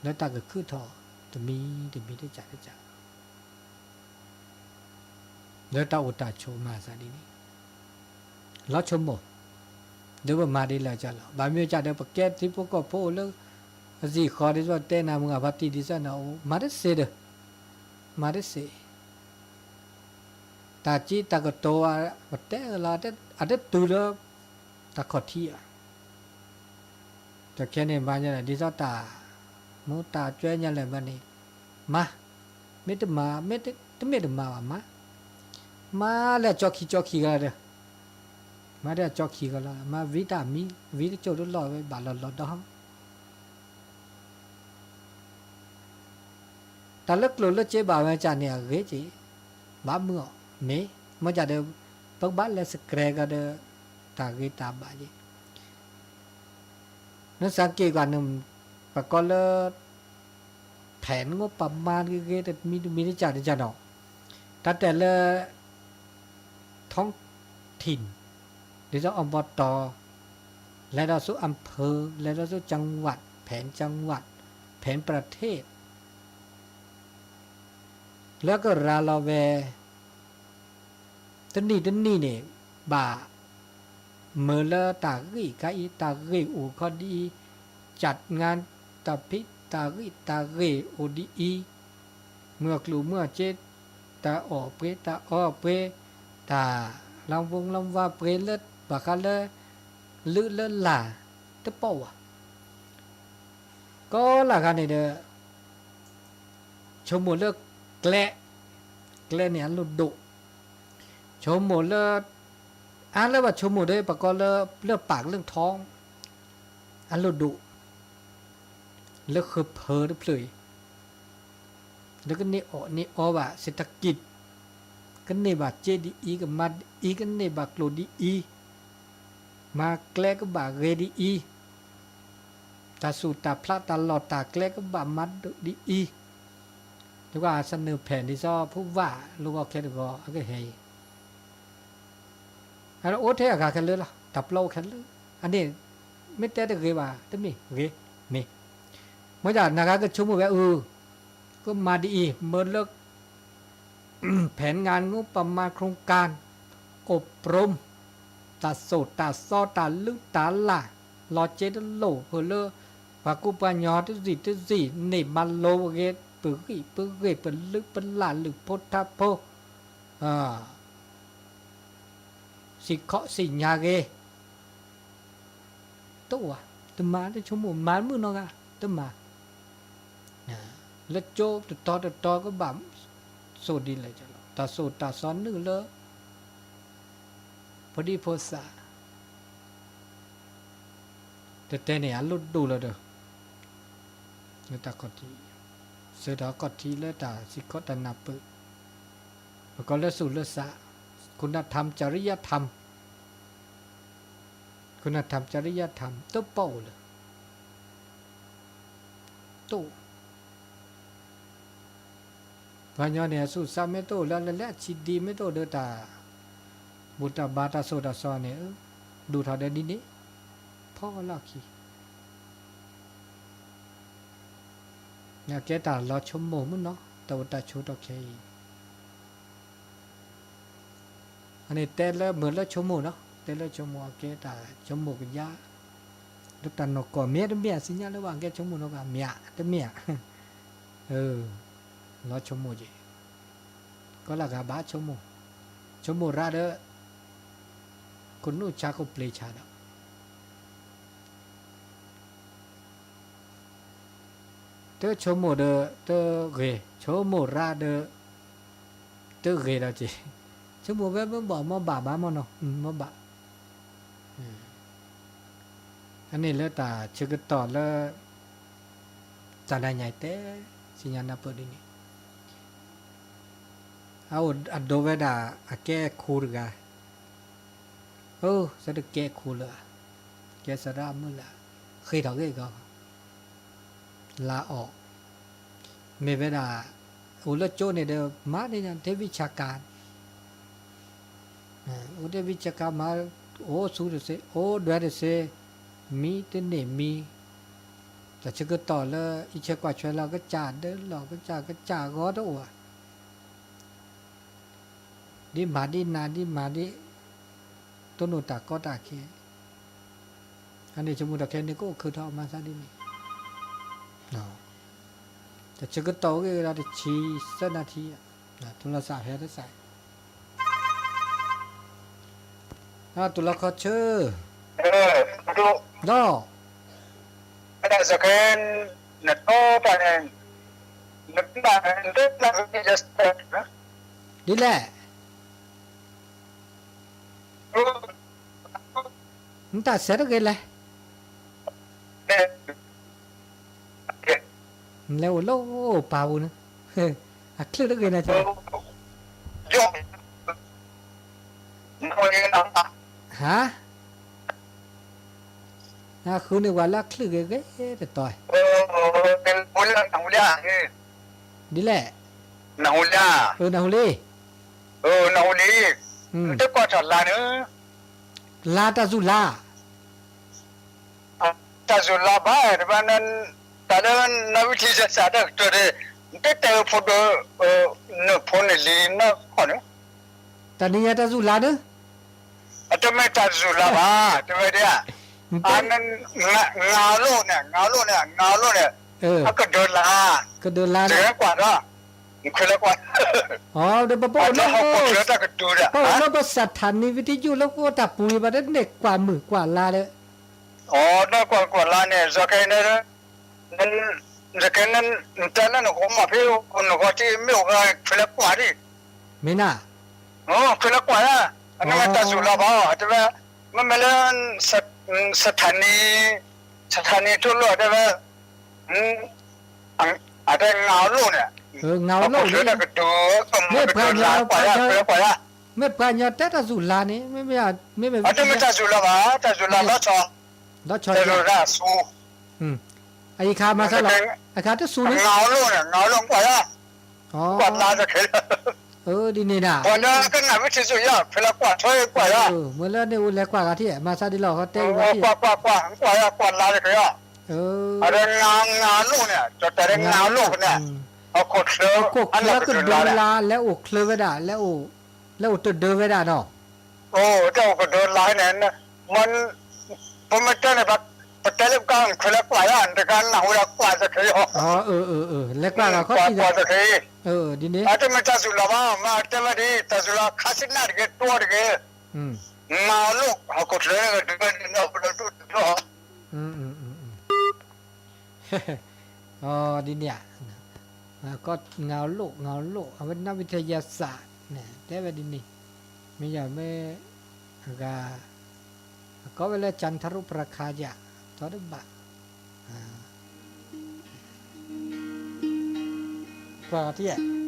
လၢတၢ်ကခုၣ်ထီၣ် တမံၤတမံၤတကးတကး, လၢတၢ်အိၣ်တၢ်ဆိးမၤသးဒ်န့ၣ်, လီၤဆိကမိၣ်, ဒီးပမၤဒ်လဲၣ်ကလီၤ, ဘၣ်မ့ၢ်ကဒီး ပကဲထံဖိကီၢ်ဖိအိၣ်လၢ အသံၣ်ဃီဒ်သိးတဲနၤ မုၢ်ဂၢ်ဖါတံၢ်ဒ်သိးနၤအိၣ် မၤတသ့ဒီး, မၤတသ့ တၢ်စံးတၢ်ကတိၤ ပတဲလီၤ အတတုၤလၢ တၢ်ခီၣ်ထံးဧါ, တခဲန့ၣ်မၤညါလဲၣ် ဒ်သိးတၢ် မ့ၢ်တၢ်ကွဲညါလဲၣ်ဘၣ်န့ၣ်, မၤ, မ့ၢ်တမၤ မ့ၢ်တမ့ၢ်တမၤဘၣ်မၤ, မၤလၢကၠီခံကၠီခံဂၤဒီး, မၤလၢကၠီခံဂၤလီၤ မၤဝံတၢ်မံ ဝံတကၠိၢ်တလီၢ်ဝဲဘၣ်လီၤလီၤဒီး တၢ်လၢကျိာ်လၢစ့ဘၣ်ဝဲကၢ်န့ၣ် အဂ့ၤက့ၤ, ဘၣ်မုာ်အီၤ မ့ၢ်, မ့ၢ်ကဒီး ပကဘၣ်လဲၤစကြဲကဒီး တၢ်ဂ့ၤတၢ်ဘၣ်က့ၤ, နစၢ်က့ၤကွၢ်န့ၣ် ပကိးလၢ ဖဲနငိၣ်ပမါတဂ့ၤဂ့ၤ တမံၤတမံၤတကၢ်တကၢ်နီၤ, တၢ်တဲလၢ ท้องถิ่น ဒ်သိး อบต လဲၤဒီးဆူ อำเภอ လဲၤဒီးဆူ จังหวัด แผนจังหวัด แผนประเทศ လၢကရၤလီၤဝဲ တနံၣ်တနံၣ်န့ၣ် ဘၣ်မၢလၢတၢ်ဂ့ၢ်ခါအံၤ တၢ်ဂ့ၢ်အိၣ်ခီဒ်အံၤ, จัดงาน တၢ်ဖံးတၢ်ဂံၢ်တၢ်ဂ့ၢ်အိၣ်ဒ်အံၤ, မုၢ်အကျိၣ်မုၢ်အစ့, တၢ်အီၣ်ပှ့ၤတၢ်အီပှ့ၤ, တၢ် လၢဝူလၢဝါပှ့ၤလၢဘၣ်ဃးလၢ လုၢ်လၢလၢ် တပိာ်ဘၣ်. ကိးလၢ်ဂၤန့ၣ်ဒီး ဆိကမိၣ်လၢကျဲ, ကျဲန့ၣ်အလိၣ်ဒိၣ်, ဆိကမိၣ်လၢ အါလၢဘၣ်ဆိကမိၣ်ဒီး ပကိးလၢ လၢပာ်ကလၢထီ အလိၣ်ဒိၣ် လၢဃုဖၢတဖျၢၣ်အံၤ လၢကန့ၢ်အီၣ်န့ၢ်အီဘၣ် เศรษฐกิจ ကန့ၢ်ဘၣ်စ့ဒ်အံၤ ကမၤဒ်အံၤ ကန့ၢ်ဘၣ်ကျိာ်ဒ်အံၤ, မၤကျဲကဘၣ်ဂ့ၤဒ်အံၤ, တၢ်စူၢ်တၢ်ဖျးတၢ်လီၢ်တၢ်ကျဲကဘၣ်မၤဒိၣ်ဒ်အံၤ, တကးစနၢၣ်ဖဲန့ၣ်စီၤ ဖုဘၣ်လိဂီၤခဲတဂီၤ အကဟဲအံၤ အအိၣ်ထဲအဂၤခဲလၢာ်လီၤ တၢ်ပျီအိၣ်ခဲလၢာ်, အန့ၣ် မ့ၢ်တဲတဂ့ၤဘၣ် တမ့ၢ်ဂ့ၤ, မ့ၢ်, မ့ၢ်ဒၣ်နဂၤကဆိကမိၣ်ဝဲအု, ကမၤဒ်အံၤ မၢလၢ แผนงานงบประมาณโครงการ อบรม တၢ်သိၣ်တၢ်သီတၢ်လုၢ်တၢ်လၢ် လီၤစ့တလိၣ်ဖဲလၢ ပှၤကူပှၤညီတစံၣ်တစံၣ် န့ၢ်မၤလိဂ့ၤ ပဂံၢ်ပဂ့ၢ် ပလုၢ်ပလၢ်လုၢ်ဖိထါဖိ စံၣ်ခီၣ်စံၣ်ညါဂ့ၤ တအိၣ်ဘၣ်, တမၤလၢဆိကမိၣ် မၤမုၣ်နီၢ်ဂၤ တမၤ, လၢကၠိတတီတတီကဘၣ် သိၣ်ဒ်လဲၣ်လီၤ တၢ်သိၣ်တၢ်သီနုာ်လၢ ဖိဒံဖိသၣ် တတဲန့ၣ် အလိၣ်ဒိၣ်လီၤဒီး လၢတၢ်ခီၣ်ထံး, ဆၢထၢၣ်ခီၣ်ထံးလၢတၢ်စံးခီၣ်တၢ်နၢ်ပၢၢ်, ပကိးလၢသူၣ်လၢသး, คุณธรรม จริยธรรม, คุณธรรม จริยธรรม တပိာ်အိၣ်လၢ တအိၣ် ပှၤကညီန့ၣ် အသူၣ်အသးမ့ၢ်တအိၣ်လၢ လၢအဆံးဒံးမ့ၢ်တအိၣ်ဒီးတၢ် ဘူၣ်တၢ်ဘါတၢ်သိၣ်တၢ်သီန့ၣ် ဒိၣ်ထီၣ်ဒီးဒ်န့ၣ် ဖီလီၢ်ခံ အကဲတၢ်လီၤဆိကမိၣ်မုၢ်နီၤ တၢ်အိၣ်တၢ်ဆိးထီၣ်ခဲအံၤ အန့ၣ်တဲလၢမုာ်လၢဆိကမိၣ်နီၤ တဲလၢဆိကမိၣ်အကဲတၢ်ဆိကမိၣ်ကယါ လၢတၢ်နီၢ်ကီၢ်မ့ၢ်တမ့ၢ် သ့ၣ်ညါလၢပှၤကဲဆိကမိၣ်နီၤ မ့ၢ်တမ့ၢ် လီၤဆိကမိၣ်က့ၤ ကီလၢဂၤဘၣ်ဆိကမိၣ် ဆိကမိၣ်ရၣ်ဒီး ကနူၣ်ဆါကပျ့ၤဆါဒီး တဆိကမိၣ်ဒီး တဂ့ၤ ဆိကမိၣ်ရၣ်ဒီး တဂ့ၤဒီးက့ၤ ဆိကမိၣ်ဝဲမ့ၢ်ဘၣ်မ့ၢ်ဘၣ်ဘၣ်မ့ၢ်နီၤ မ့ၢ်ဘၣ် အန့ၣ်လၢတၢ်ဆၢကတီၢ်လၢ တၢ်နါညါတဲ သ့ၣ်ညါနၢ်ပၢၢ်ဒ်န့ၣ် အအိၣ်အဒိဝဲဒၣ် အကဲခိတဂၤ အိ သတကဲခိလၢ ကဲသရၣ်မုၣ်လၢ ဃ့ထီၣ်ဂ့ၢ်ဂီၤ လါအီၣ် မ့ၢ်ဝဲဒၣ် အိၣ်လၢကၠိန့ၣ်ဒီး မၤန့ၢ် တ့ဝံဆၢကၤ အိၣ်တ့ဝံဆၢကၤမၤ အိၣ်ဆူတသ့ အိၣ်ဒွဲတသ့ မံတန့ၢ်မံ တၢ်ဆၢကတီၢ်လၢ အံးဆဲကွၢ်ဆွဲလီၤ ကစၢ်ဒၢလီၤ ကစၢ်ကစၢ်ဂီၤတအိၣ်ဧါ ဒ်မၤဒ်နၤ ဒ်မၤဒ် တိၢ်နီၣ်တၢ်ကီတၢ်ခဲ အန့ၣ်ဆိကမိၣ်တၢ်ခဲန့ၣ် ကအိၣ်ခုးထီၣ်မၤသးဒ်န့ၣ် တၢ်ဆၢကတီၢ်အိၣ်ဂ့ၤဒီးတဆံသၢနၣ်ထံ ထူလီၤသးဖဲတသး တူၢ်လီၤခီဆၢ ဒီး ဒ်လဲၣ် နတၢ်ဆဲးတဂ့ၤလဲၣ် လဲၤအိၣ်လၢပာ်ပူၤန့ၣ် အချ့ၣ်တဂ့ၤန့ၣ် ဟါ အဃုန့ၢ်ဝဲလၢအချ့ၣ်ဂ့ၤဂ့ၤတတီၤ ဒ်လဲၣ် နဟူလံ နဟူလံ တကွၢ်ထီၣ်လါန့ၣ် လါတၢ်စူၢ်လါ တၢ်စူၢ်လါဘၣ် တဘၣ် တၢ်လၢနဝံထံယသးတၢ်ကတၢၢ်န့ၣ် နတတဲဖိဒီး နဖိန့ၣ်လံနီၢ်ခီၣ်န့ၣ် တၢ်နံၤညါတၢ်စူၢ်လါန့ၣ် အတမ့ၢ်တၢ်စူၢ်လါဘၣ် တမ့ၢ်ဒ် နၤလိၣ်န့ၣ် နၤလိၣ်န့ၣ် နၤလိၣ်န့ၣ် အကဒၢလါ ကဒၢလါန့ၣ် ကွၢ်ဒီး ခွဲးလၢကွၢ်, အီၤဒီးပပအိၣ်လၢ ပအိၣ်လၢပစထၣ်နံၤဝံတယိၣ်လၢကအိၣ်တၢ်ပူၤအံၤဘၣ်ဒီးန့ၣ် ကွၢ်မုၢ်ကွၢ်လါဒီး, အီၤ ဒီးကွၢ်ကွၢ်လါန့ၣ် ယကဲန့ၣ် ယကဲန့ၣ် နတဲလၢနဂီၢ်မ့ၢ်ဖဲ နဂီၢ်ထံမ့ၢ်အိၣ်ဂၤ ခွဲးလၢကွၢ်ဒံး, မ့ၢ်နၤ, ခွဲးလၢကွၢ်ဧါ, အန့ၣ်မ့ၢ်တၢ်စူၤလီၤဘၣ်အီၤ တဲဝဲ, မ့မ့ၢ်လၢ စထၣ်နံၤ, စထၣ်နံၤထူလိာ်တဲဝဲ, အတဲငါအလိၣ်န့ၣ်, ဟီၣ်ခိၣ်ချၢတၢ်ကတိၤ ကမၤကတိၤလါကွၢ်ယါ ခွဲးလၢကွၢ်ယါ, မ့ၢ်ပှၤကညီတဲတၢ်စူၤလါန့ၣ် မ့မ့ၢ်, အတမ့ၢ်တၢ်စူၤလီၤဘၣ် တၢ်စူၤလီၤလီၤဆီ, လီၤဆီ, အံၤခါမၤစၢ်လီၤ, အခါတစူၤန့ၣ်, ငါအလိၣ်န့ၣ် ငါအလိၣ်ကွၢ်ယါ, ကွၢ်လါတခဲ, ဒ်န့ၣ်ဒၣ်, ပှၤလၢကနၣ်ဝံထံစူၤယါ ခွဲးလၢကွၢ်ထွဲကွၢ်ယါ, မ့ၢ်လၢန့ၣ်အိၣ်လဲၤကွၢ်ဂၤထံၣ် မၤစၢ်ဒ်လီၤ ဃီတဲဝံၤဘၣ်ထံၣ်, ကွၢ်ကွၢ်ကွၢ် ကွၢ်ယါ ကွၢ်လါတခဲယါ, အတငါအလိၣ်န့ၣ် တၢ်တဲလၢငါအလိၣ်န့ၣ်, ဟီၣ်ခိၣ်ချၢ, ဟီၣ်ခိၣ်ချၢကဒၢလါ လဲၤအိၣ်ချၢဝဲဒၣ်, လဲၤအိၣ်တဒၢဝဲဒၣ်နီၤ, အိၣ်တၢ်အိၣ်ကဒၢလါန့ၣ်, ပမ့ၢ်တဲန့ၣ် ပတဲလၢပကခွဲးလၢကွၢ်ယါ တဂၤနၢ်ဟူဒီးကွၢ်တခဲယါ, လဲၤကွၢ်လီၤခီၣ်ထံးဒီး, ဒ်န့ၣ်, အတမ့ၢ်တၢ်စူၤလီၤဘၣ် မ့ၢ်တဲဝဲဒ် တၢ်စူၤလီၤခါဆံနၣ်တဂ့ၤ တိတဂ့ၤ, မၤအလိၣ် ဟီၣ်ခိၣ်ချၢန့ၣ် ဒုးဝဲဒ်နီၢ်ပဒိၣ်ဒိၣ်ဒိၣ်, ဒ်န့ၣ်ဧါ, ငါအလိၣ် ငါအလိၣ် အဝဲနၢ်ဝံထယါစးန့ၣ် တဲဝဲဒ်န့ၣ်, မ့ၢ်ယၤမ့ၢ်, အဂၤ, အကိးဝဲလၢ จันทรุปราคา ယၤ, ဒီးတဘၣ်, ကွၢ်ထံၣ်